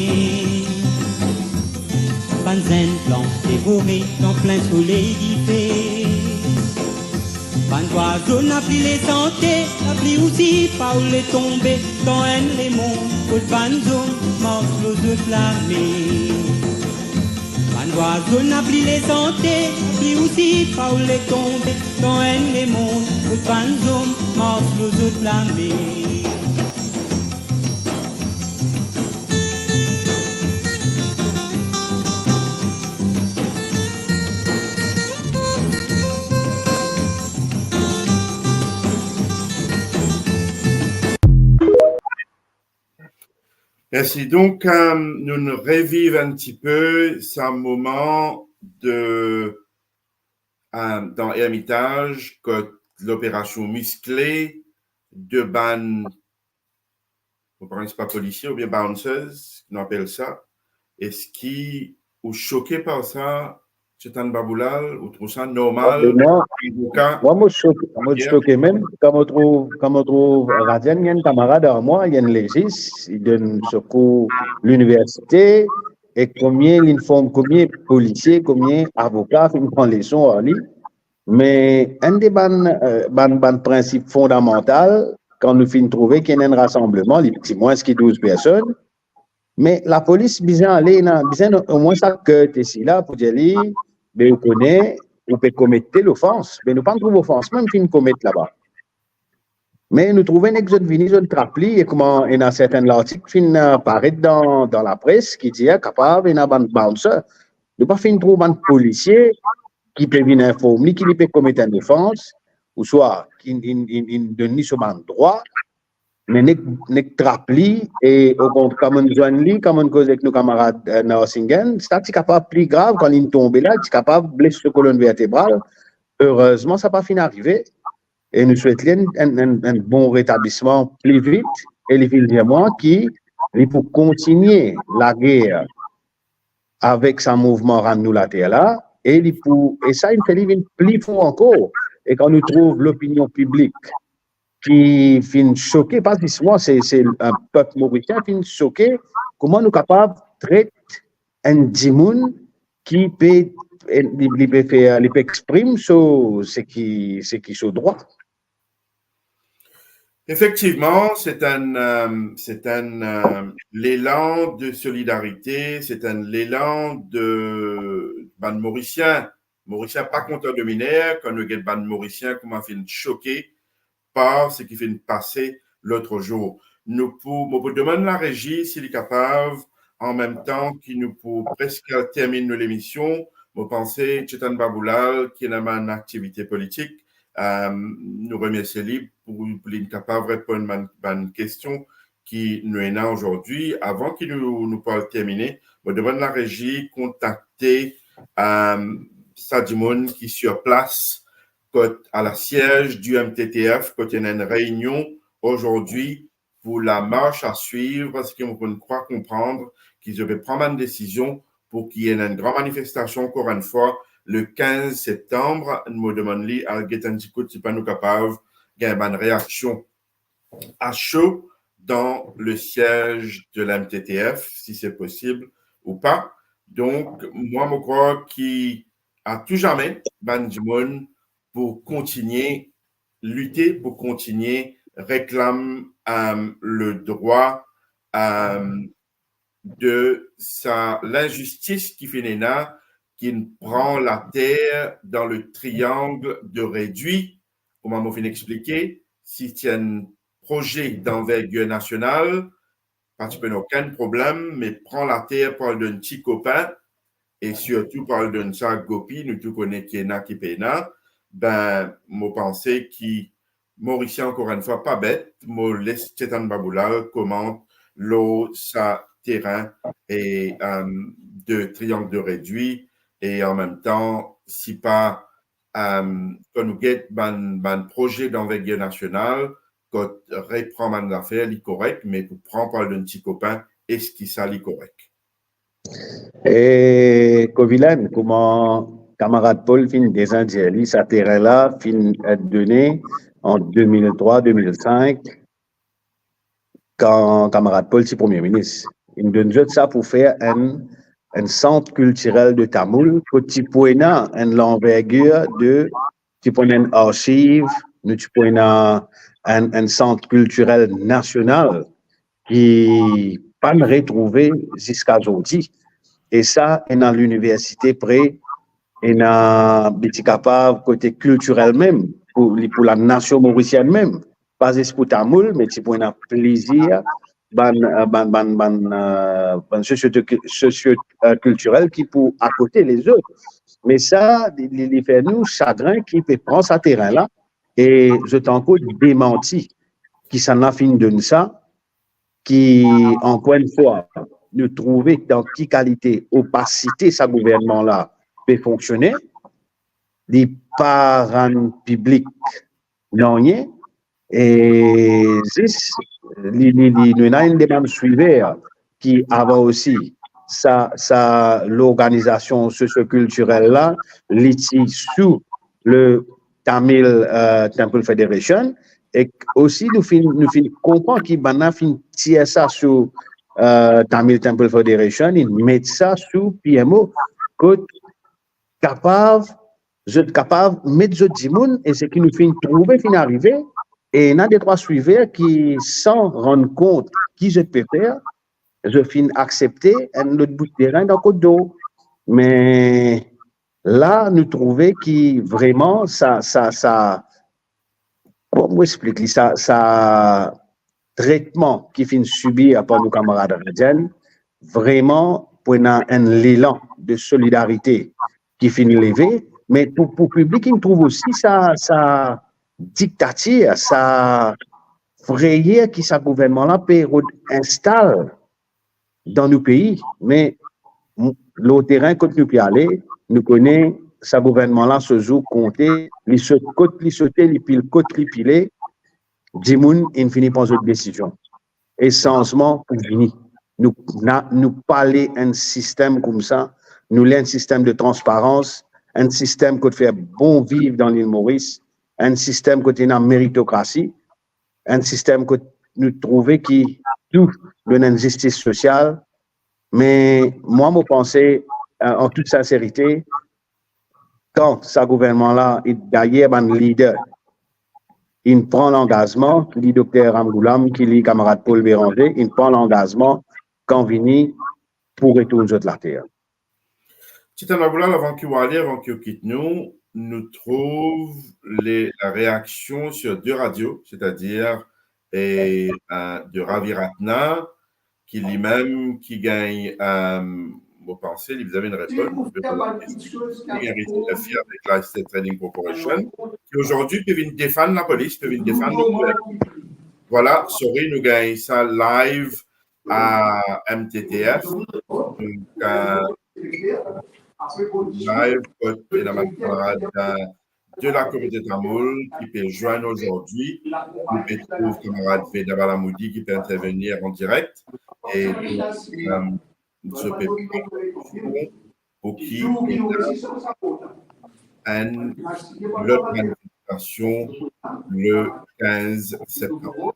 Bann zenn plan devore dan plin soley dife. Bann zwazo napa le sante, napa osi pa oule tonbe, dan enn lemond kot bann zom mars lor zot lame. Bann zwazo napa le sante, napa osi pa oule tonbe, dan enn lemond kot bann zom mars lor zot lame. Mersi. Donk, euh, nou, nou reviv enn ti pe sa moman de, euh, dan Ermitage, kot loperasion miskle de bann, mo pa kone si pa polisie oubien bouncers, nou apel sa. Eski ou soke par sa, Chetan Baboulal, ou trouv sa normal? Ah, ben, mwa, avoka, mwa, mo soke, mo soke mem, kan mo trouv, kan mo trouv Radian, li enn kamarad ar mwa, li enn lezis, li donn so kour liniversite, e komie, li form komie polisie, komie avoka, finn pran leson ar li. Me enn de bann, euh, bann, bann prinsip fondamantal, kan nou finn trouve ki ena enn rasanbleman, li pli mwins ki douz personn, me lapolis bizin ale, ena bizin omwin sa courtesy la pou dir li, be ou kone, ou pe komet tel ofans, be nou pa trouv ofans mem finn komet laba. Me nou trouve nek zot vini, zot trap li, e kouma ena sertin lartik finn, euh, paret dan, dan lapres ki dir kapav ena bann bouncer. Nou pa finn trouv bann polisie ki pe vinn inform li ki li pe komet enn ofans, ouswa ki inn, inn, inn, inn donn li so bann drwa, me nek, nek trap li, e okont-, kan mo'nn zwenn li, kan mo'nn koz ek nou kamarad, euh, Narsinghan, sa ti kapav pli grav, kan li'nn tonbe la, ti kapav bles so kolonn vertebral. Erezman, sa pa finn arive, e nou swet li enn, enn, enn, enn bon retablisman pli vit, e li finn dir mwa ki li pou kontigne lager avek sa mouvman Rann nou later la, e li pou, e sa inn fer li vinn pli for ankor. E kan nou trouv lopinion piblik ki finn soke, pa zis mwa, se, se enn pep morisien finn soke, kouma nou kapav tret enn dimoun ki pe, li, li pe fer, li pe exprim so, seki, seki so drwa. Efektivman, se enn, euh, se enn, euh, lelan de solidarite, se enn lelan de bann Morisien. Morisien pa kontan de miner, kan nou get bann Morisien kouma finn soke par seki finn pase lot zour. Nou pou, mo pou demann larezi si li kapav, an mem tan ki nou pou preske al terminn nou lemision, mo panse Chetan Baboulal ki ena bann aktivite politik, euh, nou remersie li pou, pou li kapav reponn bann, bann kestion ki nou ena azordi. Avan ki nou, nou pou al termine, mo demann larezi kontakte, euh, sa dimoun ki sir plas kot a la siez di M T T F, kot ena enn reynion azordi pou la marche à suivre, parski mo konn krwar konprann ki zot pe pran bann desizion pou ki ena enn gran manifestasion, ankor enn fwa, le kinz septanm. Mo demann li al get enn ti kout, si pa nou kapav gagn bann reaksion a so dan le siez de la M T T F, si se posib ou pa. Donk, mwa, mo krwar ki a tou zame, bann dimoun pou kontigne lite, pou kontigne reklam, euh, le drwa, euh, de sa linzistis ki finn ena, ki pran later dan le triangle de redwi, kouma mo finn explike, si ti enn proze d'anvergir nasional, pa ti pou ena okenn problem, me pran later pou al donn ti kopin, e sirtou pou al donn sa Gopi, nou tou kone ki ena, ki pena, ben, mo panse ki Morisien, ankor enn fwa, pa bet, mo les Chetan Baboulal komant lor sa terin e, euh, de triangle de redwi, e an mem tan, si pa, euh, kan nou get bann, bann proze d'anvergir nasional, kot repran bann zafer, li korek, me pou pran pou al donn ti kopin, eski sa li korek? E Kovilan, kouma kamarad Paul finn deza dir li, sa terin la finn et done an de mil trwa, de mil sink, kan kamarad Paul ti Premie Minis. Inn donn zot sa pou fer enn, enn sant kiltirel de tamoul, kot ti pou ena enn lanvergir de ti pou ena enn arsiv, nou ti pou ena enn, enn sant kiltirel nasional ki pa'nn retrouve ziska zordi. E sa, ena liniversite pre, ena, be ti kapav kote kiltirel mem, pou, li pou lanasion morisienn mem. Pa zis pou tamoul, me ti pou ena plizier bann, bann, bann, bann, eh, bann sosio-, sosio-, eh, kiltirel ki pou akote lezot. Me sa, li, li, li fer nou sagrin ki pe pran sa terin la, e zot ankor demanti ki sannla finn donn sa, ki, ankor enn fwa, nou trouve dan ki kalite opasite sa gouvernman la pe fonksione, li pa rann piblik nanye, e zis li, li, li, nou ena enn demann swiver ki avan osi, sa, sa lorganizasion sosio-kiltirel la, li ti sou le Tamil, eh, Temple Federation, e osi nou finn, nou finn konpran ki bann la finn tir sa sou, eh, Tamil Temple Federation, li met sa sou P M O, kot kapav, zot kapav met zot dimoun, e seki nou finn trouve finn arive, e ena detrwa swiver ki, san rann kont ki zot pe fer, zot finn aksepte enn lot bout terin dan Kot Dor. Me la, nou trouve ki vreman sa, sa, sa, kouma mo explik li, sa, sa tretman ki finn sibir par nou kamarad Radjenn, vreman pou ena enn lelan de solidarite ki finn leve, me pou, pou piblik, inn trouv osi sa, sa diktatir, sa frayer ki sa gouvernman la pe rod instal dan nou pei, me m-, lor terin kot nou pe ale, nou kone sa gouvernman la so zour konte, li sot kot li sote, li pil kot li pile, dimoun inn fini pran zot desizion. E sanzman pou vini. Nou, na, nou pa le enn sistem koumsa, nou le enn sistem de transparans, enn sistem kot fer bon viv dan Lil Moris, enn sistem kot ena meritokrasi, enn sistem kot nou trouve ki tou donn enn zistis sosial. Me mwa, mo panse, eh, an tout sinserite, kan sa gouvernman la, e dayer bann lider, inn pran langazman, ki li Dokter Ramgoolam, ki li kamarad Paul Bérenger, inn pran langazman kan vini pou retourn zot later. Titan Maboulal, avan ki ou ale, avan ki ou kit nou, nou trouv le, la reaksion sir de radio, setadir, e, eh, de Ravi Ratna, ki limem, ki gagn, eh, mo panse, li bizin vinn reponn, li gagn rezilasie avek la Estate Trading Corporation, ki azordi pe vinn defann lapolis, pe vinn defann le gouvernman. Vwala, sorry, nou gagn sa live a M T T F. Donk, eh, live, kot ena bann kamarad, eh, de la kominote tamoul ki pe zwenn azordi. Nou pe trouv kamarad Veda Balamoudi ki pe intervenir an direk. E, eh, zot pe pran pou ki enn lot manifestasion le kinz septanm.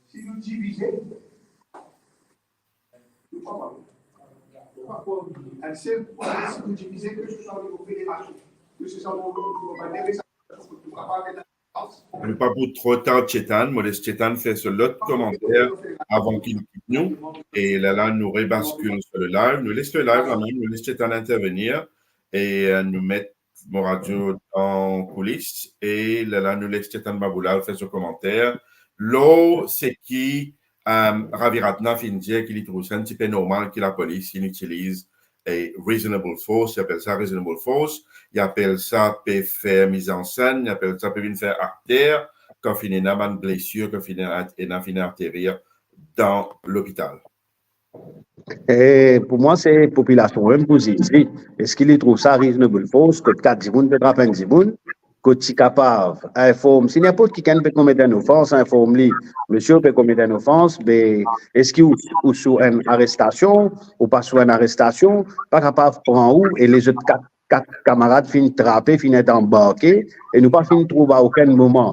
Si nou divize, nou pa mal. Nou pa krwar enn sel pwin, si nou divize, ke se swa o nivo federasion, ke se swa o nivo, nou pa pou tro tard Chetan, mo les Chetan fer so lot komanter avan ki li kit nou. E lerla nou rebaskil sir le live, nou les le live lamem, nou les Chetan intervenir e, eh, nou met mo radio dan koulis e lerla nou les Chetan Maboulal fer so komanter lor seki, eh, Ravi Ratna finn dir ki li trouv sa enn tipe normal ki lapolis inn itiliz e reasonable force, li apel sa reasonable force, li apel sa pe fer mizansenn, li apel sa pe vinn fer akter, kan finn ena bann blesir, kan finn ena, ena finn aterir dan lopital. E pou mwa, se popilasion mem pou ziz li. Eski li trouv sa reasonable force, kot kat dimoun pe trap enn dimoun, kot ti kapav inform, si ninport kikenn pe komet enn ofans, inform li, misie, ou pe komet enn ofans, be, eski ou, ou sou enn arestasion, ou pa sou enn arestasion, pa kapav pran ou, e lezot kat, kat kamarad finn trape, finn et anbarke, e nou pa finn trouv a okenn moman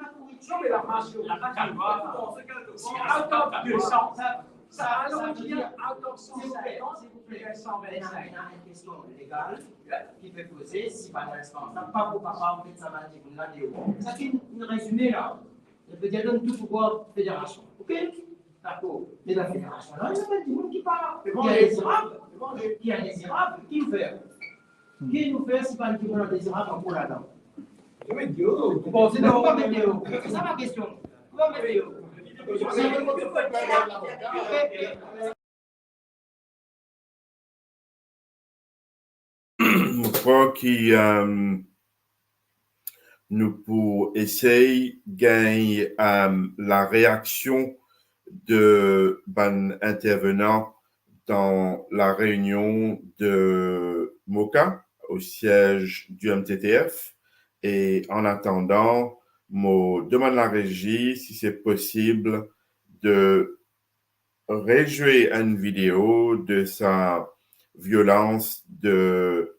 la pourriture, mais la passion. La passion. C'est out of deux cents. Ça, ça, ça veut dire, out of cent cinquante, c'est vous faire cent vingt-cinq. Ena, ena enn kestion legal ki pe poze, si bann responsab pa pou kapav met sa bann dimoun la deor. Sa se enn, enn rezime la. Sa ve dir donn tou pouvwar federasion. Ok? Dakor. Me la federasion la, ena bann dimoun ki pa, ki indezirab, ki indezirab, ki nou fer? Ki nou fer si bann dimoun indezirab ankor ladan? Ou panse nou pa met deor? Se sa mo kestion. Ou pa met deor? Mo krwar ki, euh, nou pou esey gagn, euh, la reaksion de bann intervenan dan la reunion de MOCA au siège du M T T F. E an atandan, mo demann la rezi si se posib de rejwe enn video de sa violans de,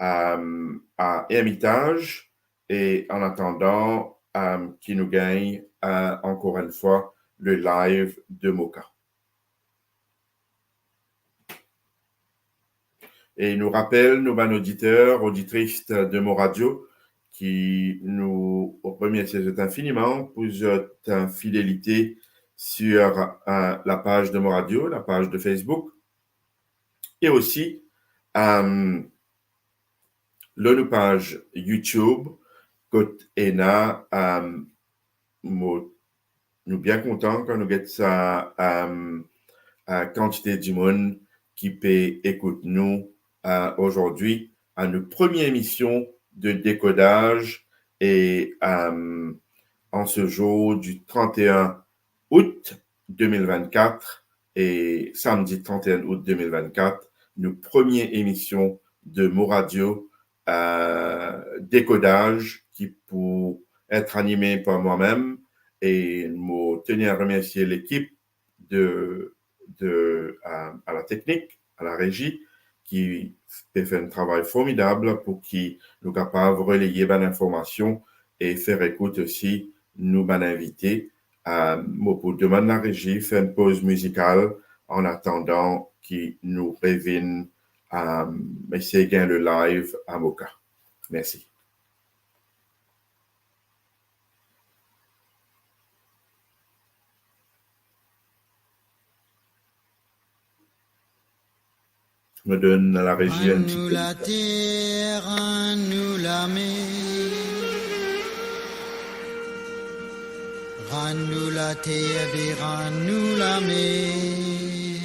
euh, à Hermitage. E an atandan, euh, ki nou gagn, euh, ankor enn fwa, le live de MOCA. E nou rapel nou bann oditer, oditris de Mo Radio, ki nou remersie zot infiniman pou zot, euh, fidelite sur, euh, la page de Mo Radio, la page de Facebook, e osi, euh, lor nou paz YouTube, kot ena, euh, mo, nou bien kontan kan nou get sa, euh, euh, kantite dimoun ki pe ekout nou, euh, azordi a nou premie emision de dekodaz e, euh, an se zour di trant e enn out de mil vennkat e samdi trant e enn out de mil vennkat, nou premie emision de Mo Radio, euh, dekodaz ki pou et anime par mwa mem e mo teni a remersie lekip de, de, euh, a la teknik, a la rezi, ki pe fer enn travay formidab pou ki nou kapav relaye bann informasion e fer ekout osi nou bann invite. Euh, mo pou demann la rezi fer enn poz mizikal an atandan ki nou revinn, euh, esey gagn le live a Moka. Mersi. Mo donn a la rezi enn ti... Rann nou later, rann nou lamer. Rann nou later, be rann nou lamer.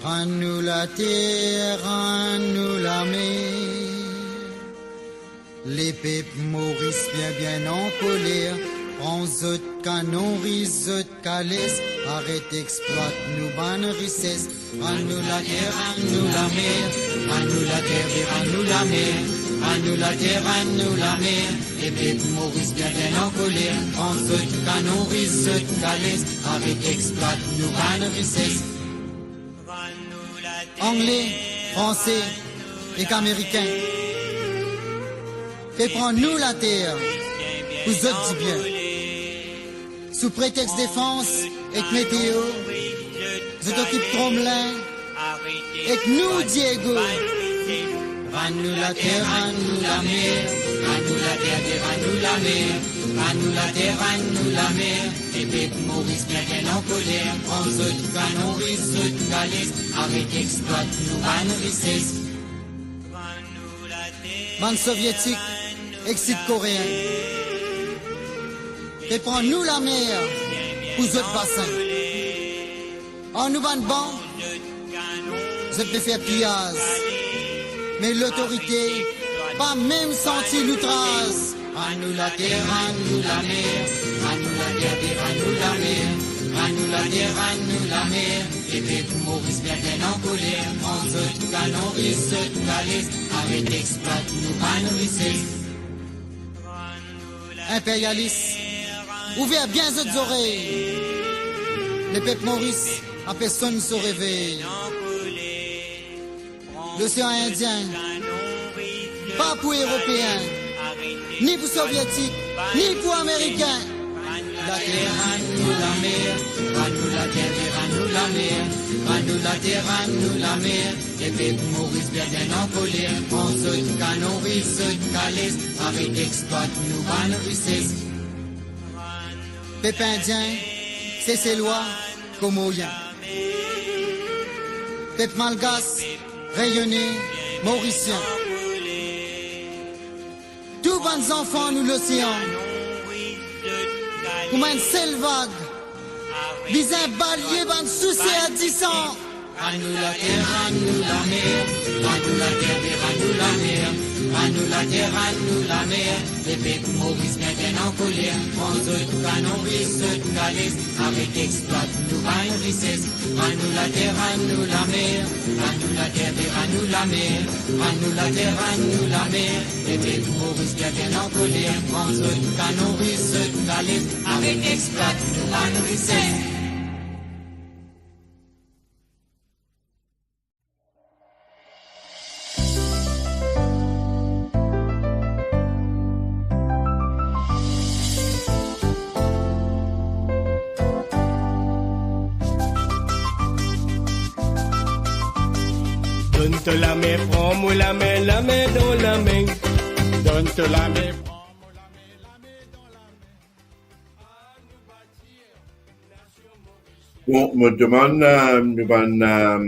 Rann nou later, rann nou lamer. Lepep Moris bien, bien ankoler, pran zot kanon, riz zot kales, aret explwat nou bann rises. Rann nou later, rann nou lamer, rann nou later, be rann nou lamer, rann nou later, rann nou lamer. Lepep Moris bien, bien ankoler, pran zot kanon, riz zot kales, aret explwat nou bann rises. Angle, Franse ek Amerikin pe pran nou later pou zot dibien. Sou pretex defans ek meteo, zot okip Tromelin ek nou Diego. Rann nou later, rann nou lamer, rann nou later, be rann nou lamer, rann nou later, rann nou lamer. Lepep Moris bien, bien ankoler, pran zot kanon, riz zot kales, aret explwat nou bann rises. Bann Sovietik ek Sid Koreen pe pran nou lamer pou zot basin. Ar nou bann ban, zot pe fer piyaz, me lotorite pa mem santi nou traz. Rann nou later, rann nou lamer, rann nou later, be rann nou lamer, rann nou later, rann nou lamer. Lepep Moris bien, bien ankoler, pran zot kanon, riz zot kales, aret explwat nou bann rises. Inperyalis, ouver bien zot zorey. Lepep Moris, a personn so revey. Losean Indien pa pou Eropeen, ni pou Sovietik, ni pou Amerikin. Later, rann nou lamer, rann nou later, be rann nou lamer, rann nou later, rann nou lamer. Lepep Moris bien, bien ankoler, pran zot kanon, riz zot kales, aret explwat nou bann rises. Pep Indien, Seselwa, Komorien. Pep Malgas, Reyone, Morisien. Tou bann zanfan nou Losean, kouma enn sel vag, bizin balye bann souser disan. Rann nou later, rann nou lamer, rann nou later, be rann nou lamer, rann nou later, rann nou lamer. Lepep Moris bien, bien ankoler, pran zot kanon, riz zot kales, aret explwat nou bann rises. Rann nou later, rann nou lamer, rann nou later, be rann nou lamer, rann nou later, rann nou lamer. Lepep Moris bien, bien ankoler, pran zot kanon, riz zot kales, aret explwat nou bann rises. To lame, pran mo lame, lame dan lame. Donn to lame, pran mo lame, lame dan lame. Bon, mo demann, euh, nou bann, euh,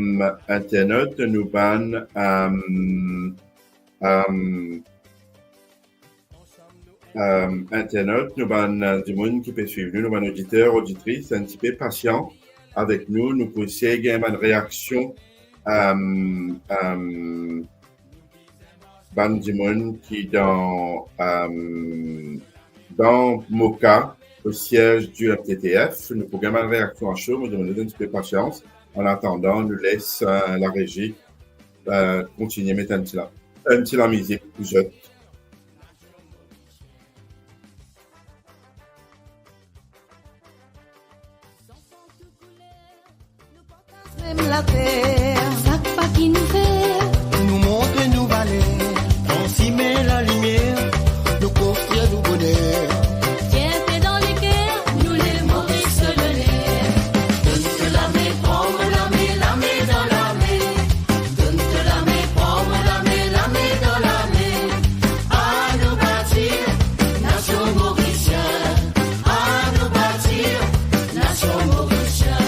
internat, nou bann, euh, euh, euh, internat, nou bann, euh, dimoun ki pe swiv nou, nou bann oditer, oditris, enn tipe pasian avek nou, nou pou esey gagn bann reaksion, euh, euh, bann dimoun ki dan, euh, dan Moka, o siez di M T T F. Nou pou gagn bann reaksion a so, mo demann zot enn tipe pasians. An atandan, nou les, euh, larezi, euh, kontigne met enn ti la, enn ti lamizik pou zot. Zanfan tou kouler, nou partaz mem later. Sak pa ki nou fer, nou montre nou valer. Ann sime lalimier, nou konstrir nou boner. Fierte dan leker, nou Lemoris Loner. Donn to lame, pran mo lame, lame dan lame. Donn to lame, pran mo lame, lame dan lame. Anou batir nasion morisien. Anou batir nasion morisien.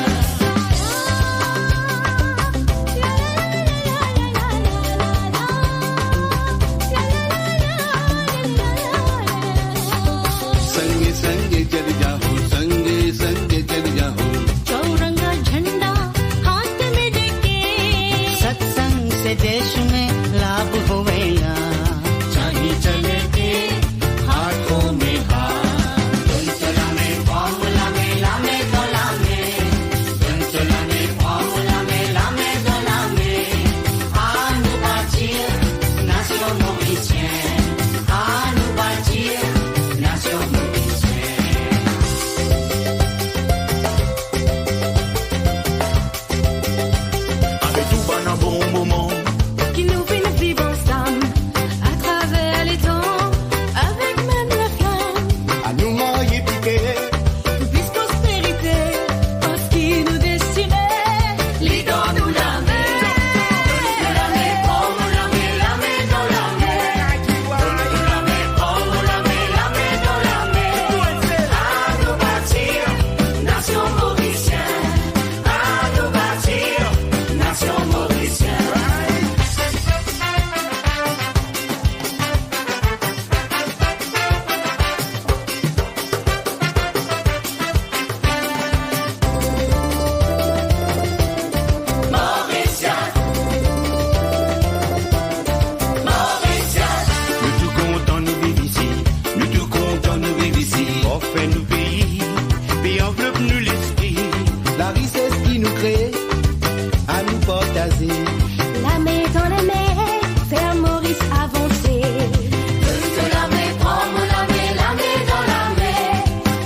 Sange, sange, jali jaho, sange, sange, jali jaho. Chauranga झंडा हाथ में लेके, सत्संग से देश में लाभ होवेगा। चाहे चले के हाथों में हाथ। Donn to lame, pran mo lame, lame dan lame. Donn to lame, pran mo lame, lame dan lame. Anou batir nasion morisien. Anou batir nasion morisien. Avek tou bann bon moman ki nou finn viv ansam atraver letan avek mem laflam. Anou marye pike pou plis prosperite, parski nou destine li dan nou lame. Lame, pran mo lame, lame dan lame. Lame, pran mo lame, lame dan lame. Anou batir nasion morisien. Anou batir nasion morisien. Morisien. Morisien. Nou tou kontan nou viv isi. Nou tou kontan nou viv isi. Parfin nou pei, pe anvlop nou lespri. Larises ki nou kree, anou partaze. Lame dan lame, fer Moris avanse. Donn to lame, pran mo lame, lame dan lame.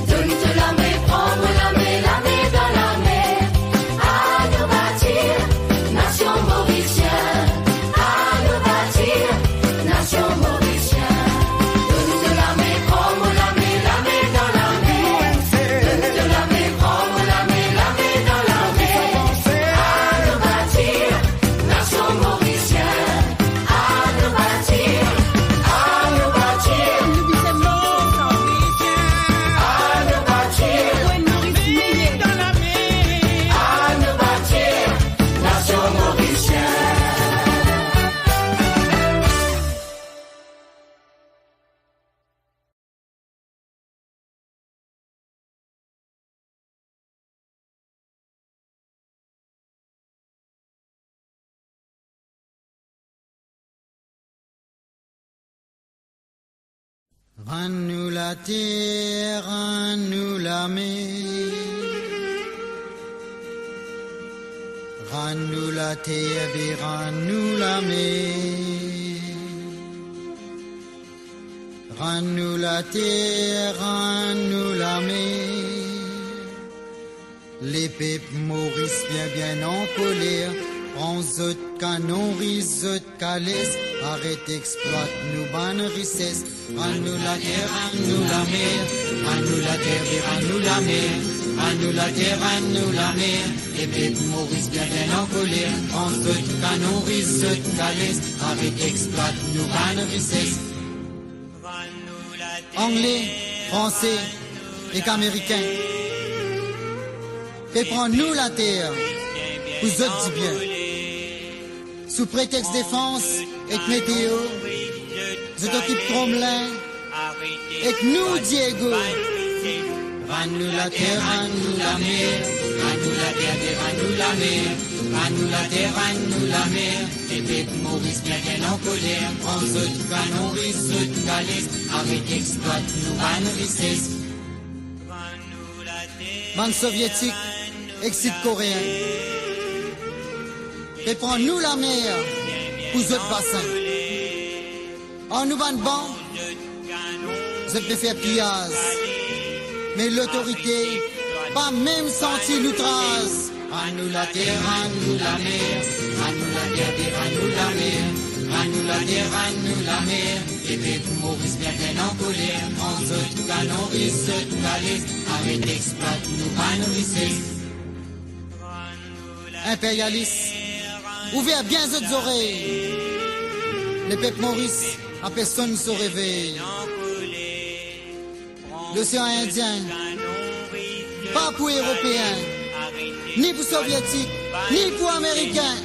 Donn to lame, pran mo lame, lame dan lame. Anou batir nasion morisien. Anou batir nasion morisien. Donn to lame, pran mo lame, lame dan lame. Donn to lame, pran mo lame, lame dan lame. Anou batir nasion morisien. Anou batir, anou batir. Anou batir. Anou batir nasion morisien. Rann nou later, rann nou lame. Rann nou later, be rann nou lame. Rann nou later, rann nou lame. Lepep morisien bien ankoler, pran zot kanon, riz zot kales, aret explwat nou bann rises. Rann nou later, rann nou lamer, rann nou later, be rann nou lame. Rann nou later, rann nou lamer, lepep Moris bien, bien ankoler. Pran zot kanon, ris zot kales, aret explwat nou bann rises. Angle, Franse ek Amerikin pe pran nou later pou zot dibien. Sou pretex defans ek meteo, zot okip Tromelin ek nou Diego. Rann nou later, rann nou lamer, rann nou later, rann nou lamer, rann nou later, rann nou lamer, lepep Moris bien, bien ankoler. Pran zot kanon, ris zot kales, aret explwat nou bann rises. Bann Sovietik ek Sid Koreen pe pran nou lamer pou zot basin. Ar nou bann ban, zot pe fer piyaz, me lotorite pa mem santi nou tras. Rann nou later, rann nou lamer, rann nou later, rann nou lamer, rann nou later, rann nou lamer, lepep Moris bien, bien ankoler. Pran zot kanon, ris zot kales, aret explwat nou bann rises. Inperyalis, ouver bien zot zorey. Lepep Moris a pe sonn so revey. Losean Indien pa pou Eropeen, ni pou Sovietik, ni pou Amerikin.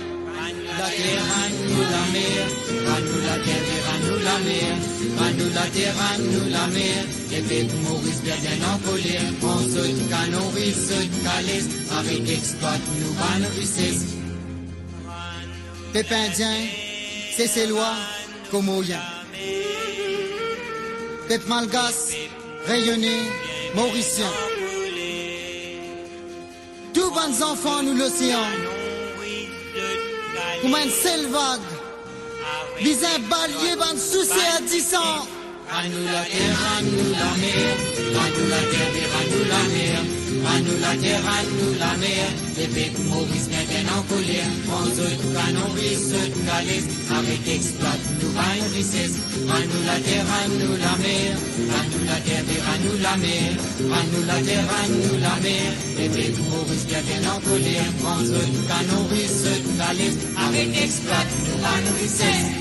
Later, rann nou lamer, rann nou later, rann nou lamer, rann nou later, rann nou lamer, lepep Moris bien, bien ankoler. Pran zot kanon, ris zot kales, aret explwat nou bann rises. Pep Indien, Seselwa, Komorien. Pep Malgas, Reyone, Morisien. Tou bann zanfan nou losean, kouma enn sel vag, bizin balye bann souser disan. Rann nou later, rann nou lamer, rann nou later, rann nou lamer, rann nou later, rann nou lamer, lepep Moris bien, bien ankoler. Pran zot kanon, ris zot kales, aret explwat nou bann rises. Rann nou later, rann nou lamer, rann nou later, rann nou lamer, rann nou later, rann nou lamer, lepep Moris bien, bien ankoler. Pran zot kanon, ris zot kales, aret explwat nou bann rises.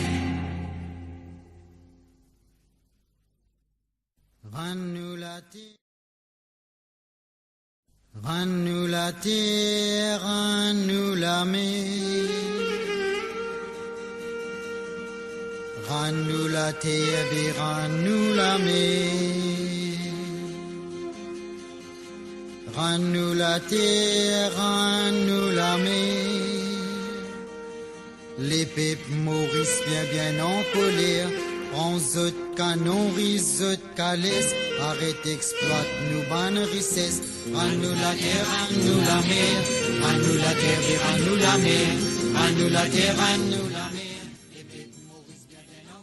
Rann nou later, rann nou later, rann nou lamer, rann nou later, be rann nou lamer, rann nou later, rann nou lamer. Lepep Moris bien, bien ankoler, pran zot kanon, ris zot kales, aret explwat nou bann rises. Rann nou later, rann nou lamer, rann nou later, rann nou lamer, rann nou later, rann nou lamer.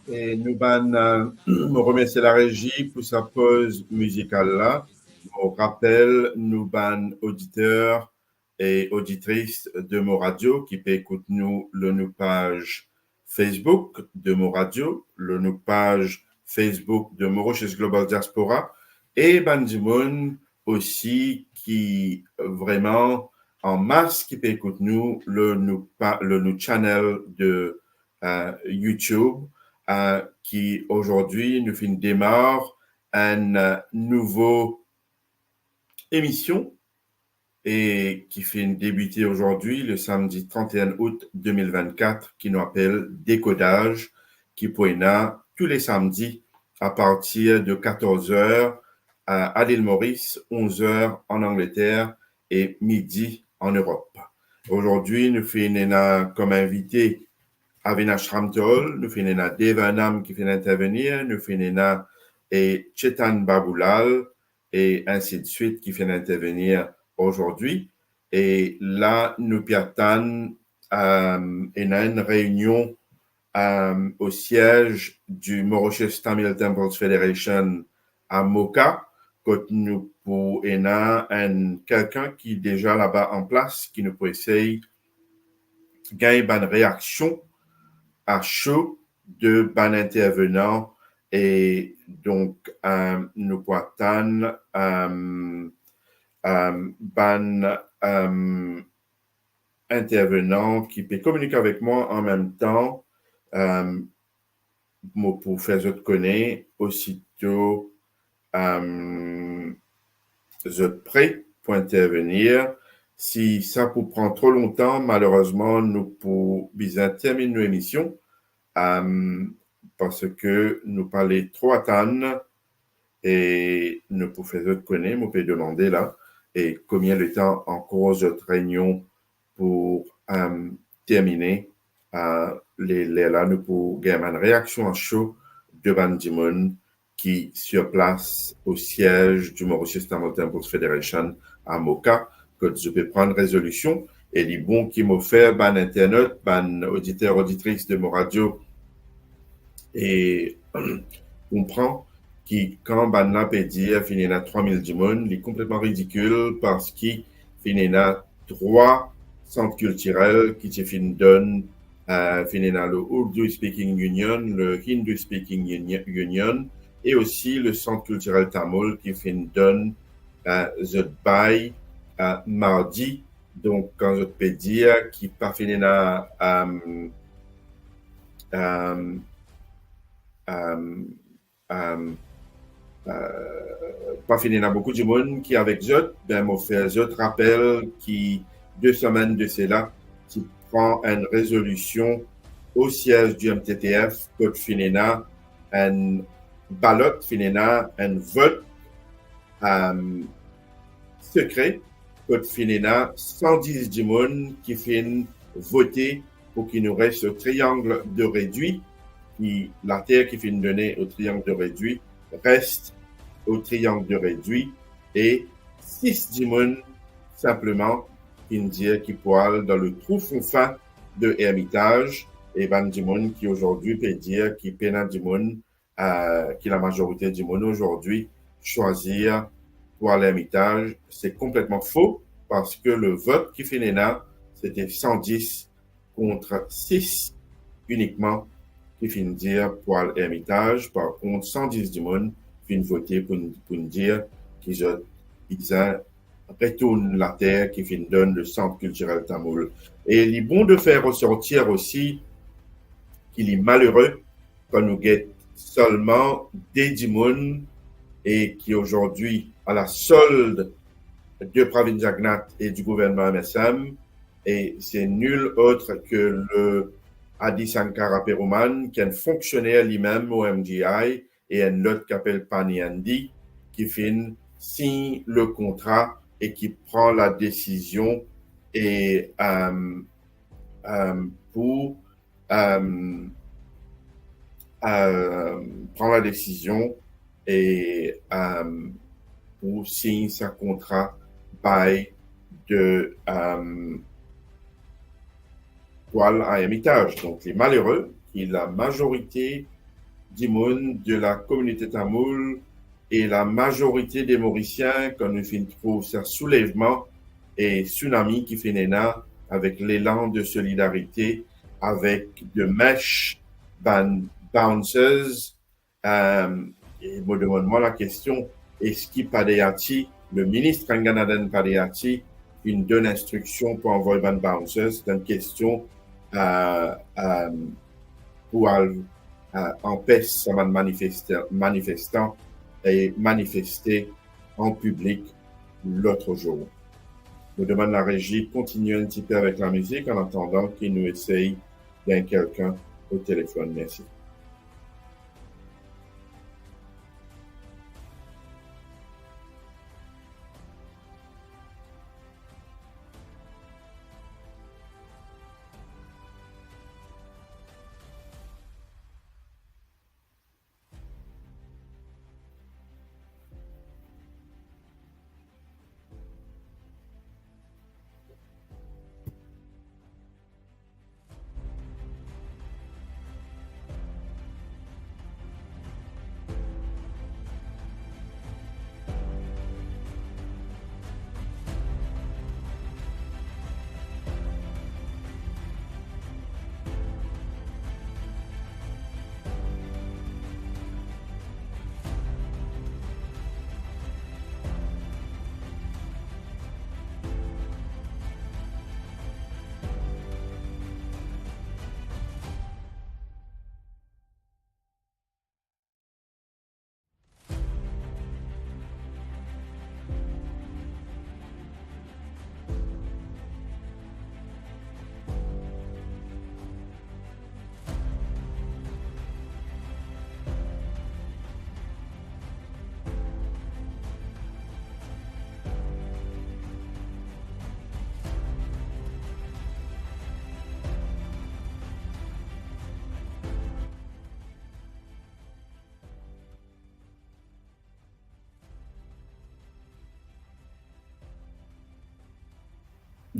E nou bann, euh, mo remersie larezi pou sa poz mizikal la. Mo rapel nou bann oditer e oditris de Mo Radio ki pe ekout nou lor nou paz Facebook de Mo Radio, lor nou paz Facebook de Mauritius Global Diaspora, e bann dimoun osi ki vreman an mas ki pe ekout nou lor nou pa-, lor nou channel de, euh, YouTube, euh, ki azordi nou finn demar enn, euh, nouvo emision e ki finn debite azordi, le samdi trente et un août deux mille vingt-quatre, ki nou apel Dekodaz, ki pou ena tou le samdi a partir de quatorze heures, euh, à l'île Maurice, onze heures en Angleterre et midi en Europe. Azordi, nou finn ena kom invite Avinash Ramtol, nou finn ena Dave Arnam ki finn intervenir, nou finn ena, e, Chetan Babulal, e ainsi de suite, ki finn intervenir azordi. E la, nou pe atann, euh, ena enn reinion, euh, au siège du Mauritius Tamil Temples Federation à Moka, kot nou pou ena enn, kelkenn ki deza laba an plas, ki nou pou esey gagn bann reaksion a so de bann intervenan, e donk, euh, nou pou atann, euh, euh, bann, euh, intervenan ki pe kominike avek mwa an mem tan, euh, mo pou fer zot kone osito, euh, zot pre pou intervenir. Si sa pou pran tro lontan, malerezman, nou pou bizin terminn nou emision, euh, parski nou pa le tro atann e nou pou fer zot kone, mo pe demande la, e konbien letan ankor zot reynion pou, euh, termine, euh, le, lerla nou pou gagn bann reaksion a so de bann dimoun ki sir plas o siez di Mauritius Tamil Temples Federation a Moka, kot zot pe pran rezolision, e li bon ki mo fer bann internot, bann oditer, oditris de mo radio, e konpran ki kan bannla pe dir finn ena trwa mil dimoun, li konpletman ridikil, parski finn ena trwa sant kiltirel ki ti finn donn, euh, finn ena le Urdu Speaking Union, le Hindu Speaking Uni-, Union, e osi le Sant Kiltirel Tamoul ki finn donn, euh, zot bay, euh, mardi. Donk, kan zot pe dir ki pa finn ena, euh, euh, euh, euh, pa finn ena boukou dimoun ki avek zot, be mo fer zot rapel ki de semenn de sela, ti pran enn rezolision o siez di M T T F, kot finn ena enn balot, finn ena enn vot, euh, sekre, kot finn ena san dis dimoun ki finn vote pou ki nou res o Triangle de Réduit, ki later ki finn done o Triangle de Réduit res o Triangle de Réduit, e sis dimoun sinpleman finn dir ki pou al dan le trou fonfin de Ermitage, e bann dimoun ki azordi pe dir ki pena dimoun, euh, ki lamazorite dimoun azordi swazir pou al Ermitage, se konpletman fo, parski le vot ki finn ena, sete san dis kont sis inikman ki finn dir pou al Ermitage. Par kont, san dis dimoun finn vote pou, pou dir ki zot bizin retourn later ki finn donn le Sant Kiltirel Tamoul. E li bon de fer resortir osi ki li malere kan nou get selman de dimoun e ki azordi a la sold de Pravind Jugnauth e di gouvernman M S M, e se nul ot ke le Adi Shankara Perumal, ki enn fonksioner limem o M G I, e enn lot ki apel Pani Andy, ki finn sign le kontra e ki pran ladesizion e, euh, euh, pou, euh, euh, pran ladesizion e, euh, pou sign sa kontra bay de, euh, pou al a Ermitage. Donk, li malere ki lamazorite dimoun de la kominote tamoul e lamazorite de Morisien, kan nou finn trouv sa soulevman e sounami ki finn ena avek lelan de solidarite, avek de mesh bann bouncers, euh, e mo demann mwa lakestion, eski Padayachee, le minis Ranganathan Padayachee, finn donn instriksion pou anvoy bann bouncers? Se enn kestion, euh, euh, pou al, euh, anpes sa bann manifesta-, manifestan e manifeste an piblik lot zour. Mo demann larezi kontinie enn tipe avek lamizik, an atandan ki nou esey gagn kelkenn o telefonn. Mersi.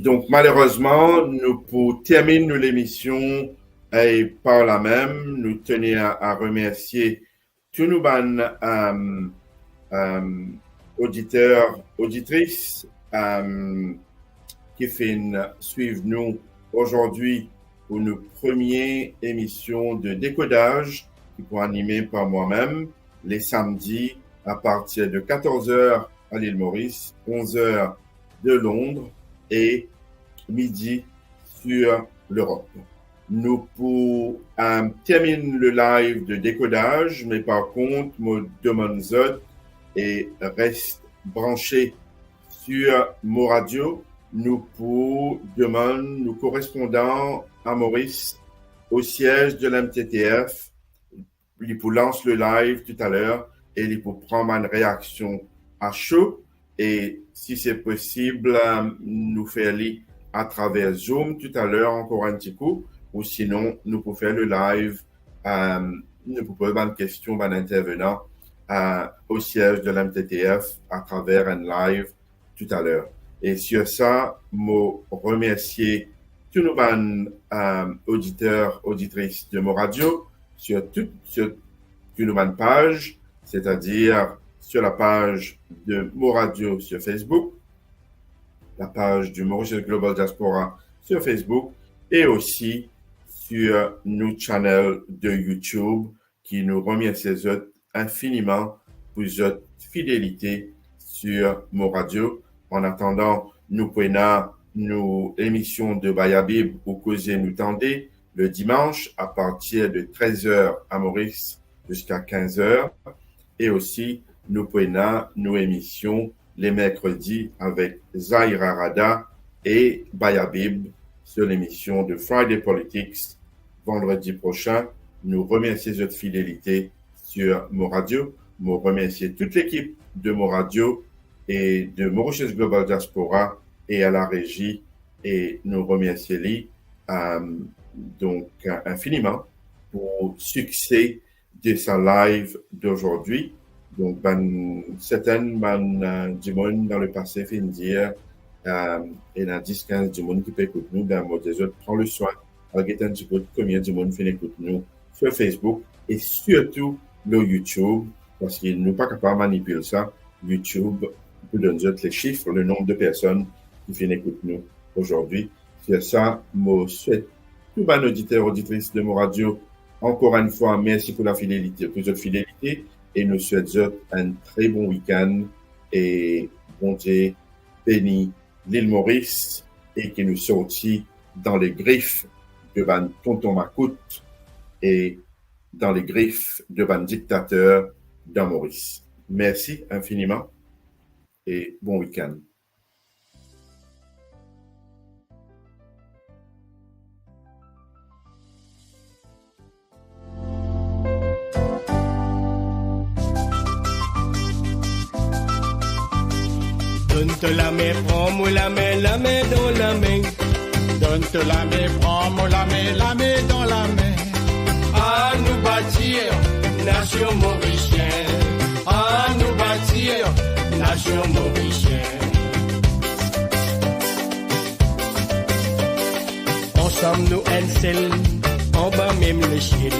Donk, malerezman, nou pou terminn nou lemision, e par la mem, nou tene a, a remersie tou nou bann, em, em, oditer, oditris, em, ki finn swiv nou azordi pou nou premie emision de Dekodaz, ki pou anime par mwa mem, le samdi, a partir de katorz er a Lil Moris, onz er de Londres e midi sur Lerop. Nou pou, em, terminn le live de Dekodaz, me par kont, mo demann zot e res branse sur Mo Radio. Nou pou demann nou korespondan a Moris, o siez de l'M T T F, li pou lans le live toutaler e li pou pran bann reaksion a so. E si se posib, em, nou fer li atraver Zoom toutaler ankor enn ti kou, ou sinon nou pou fer le live, em, nou pou poz bann kestion bann intervenan, eh, o siez de l'M T T F atraver enn live toutaler. E sur sa, mo remersie tou nou bann, em, oditer, oditris de Mo Radio, sur tout, sur tou nou bann paz, setadir sur la paz de Mo Radio sur Facebook, la paz du Mauritius Global Diaspora sur Facebook e osi sur nou channel de YouTube, ki nou remersie zot infiniman pou zot fidelite sur Mo Radio. An atandan, nou pou ena nou emision de Bayabib ou Koze Nou Tande le dimans a partir de trez er a Moris ziska kinz er. E osi, nou pou ena nou emision le merkredi avek Zahira Rada e Bayabib sur lemision de Friday Politics vandredi prosin. Nou remersie zot fidelite sur Mo Radio. Mo remersie tout lekip de Mo Radio e de Mauritius Global Diaspora e a la rezi, e nou remersie li, em, donk, infiniman pou sikse de sa live d'aujourd'hui. Donk, bann, sertin bann, eh, dimoun dan lepase finn dir, eh, ena dis, kinz dimoun ki pe ekout nou, ben, mo dir zot, pran le swin, al get enn ti kout konbien dimoun finn ekout nou sur Facebook e sirtou lor YouTube, parski nou pa kapav manipil sa. YouTube pou donn zot le sif, le nonb de personn ki finn ekout nou azordi. Sur sa, mo swet tou bann oditer, oditris de Mo Radio, ankor enn fwa, mersi pou lafidelite, pou zot fidelite, e nou swet zot enn tre bon wikenn, e Bondie beni Lil Moris, e ki nou sorti dan le grif de bann tonton makout e dan le grif de bann diktater dan Moris. Mersi infiniman e bon wikenn. Donn to lame, pran mo lame, lame dan lame. Donn to lame, pran mo lame, lame dan lame. Anou batir nasion morisien. Anou batir nasion morisien. Ansam nou enn sel, anba mem lesiel.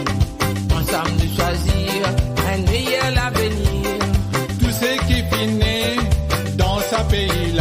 Ansam nou swazir enn meyer lavenir. Tou seki finn ne dan sa pei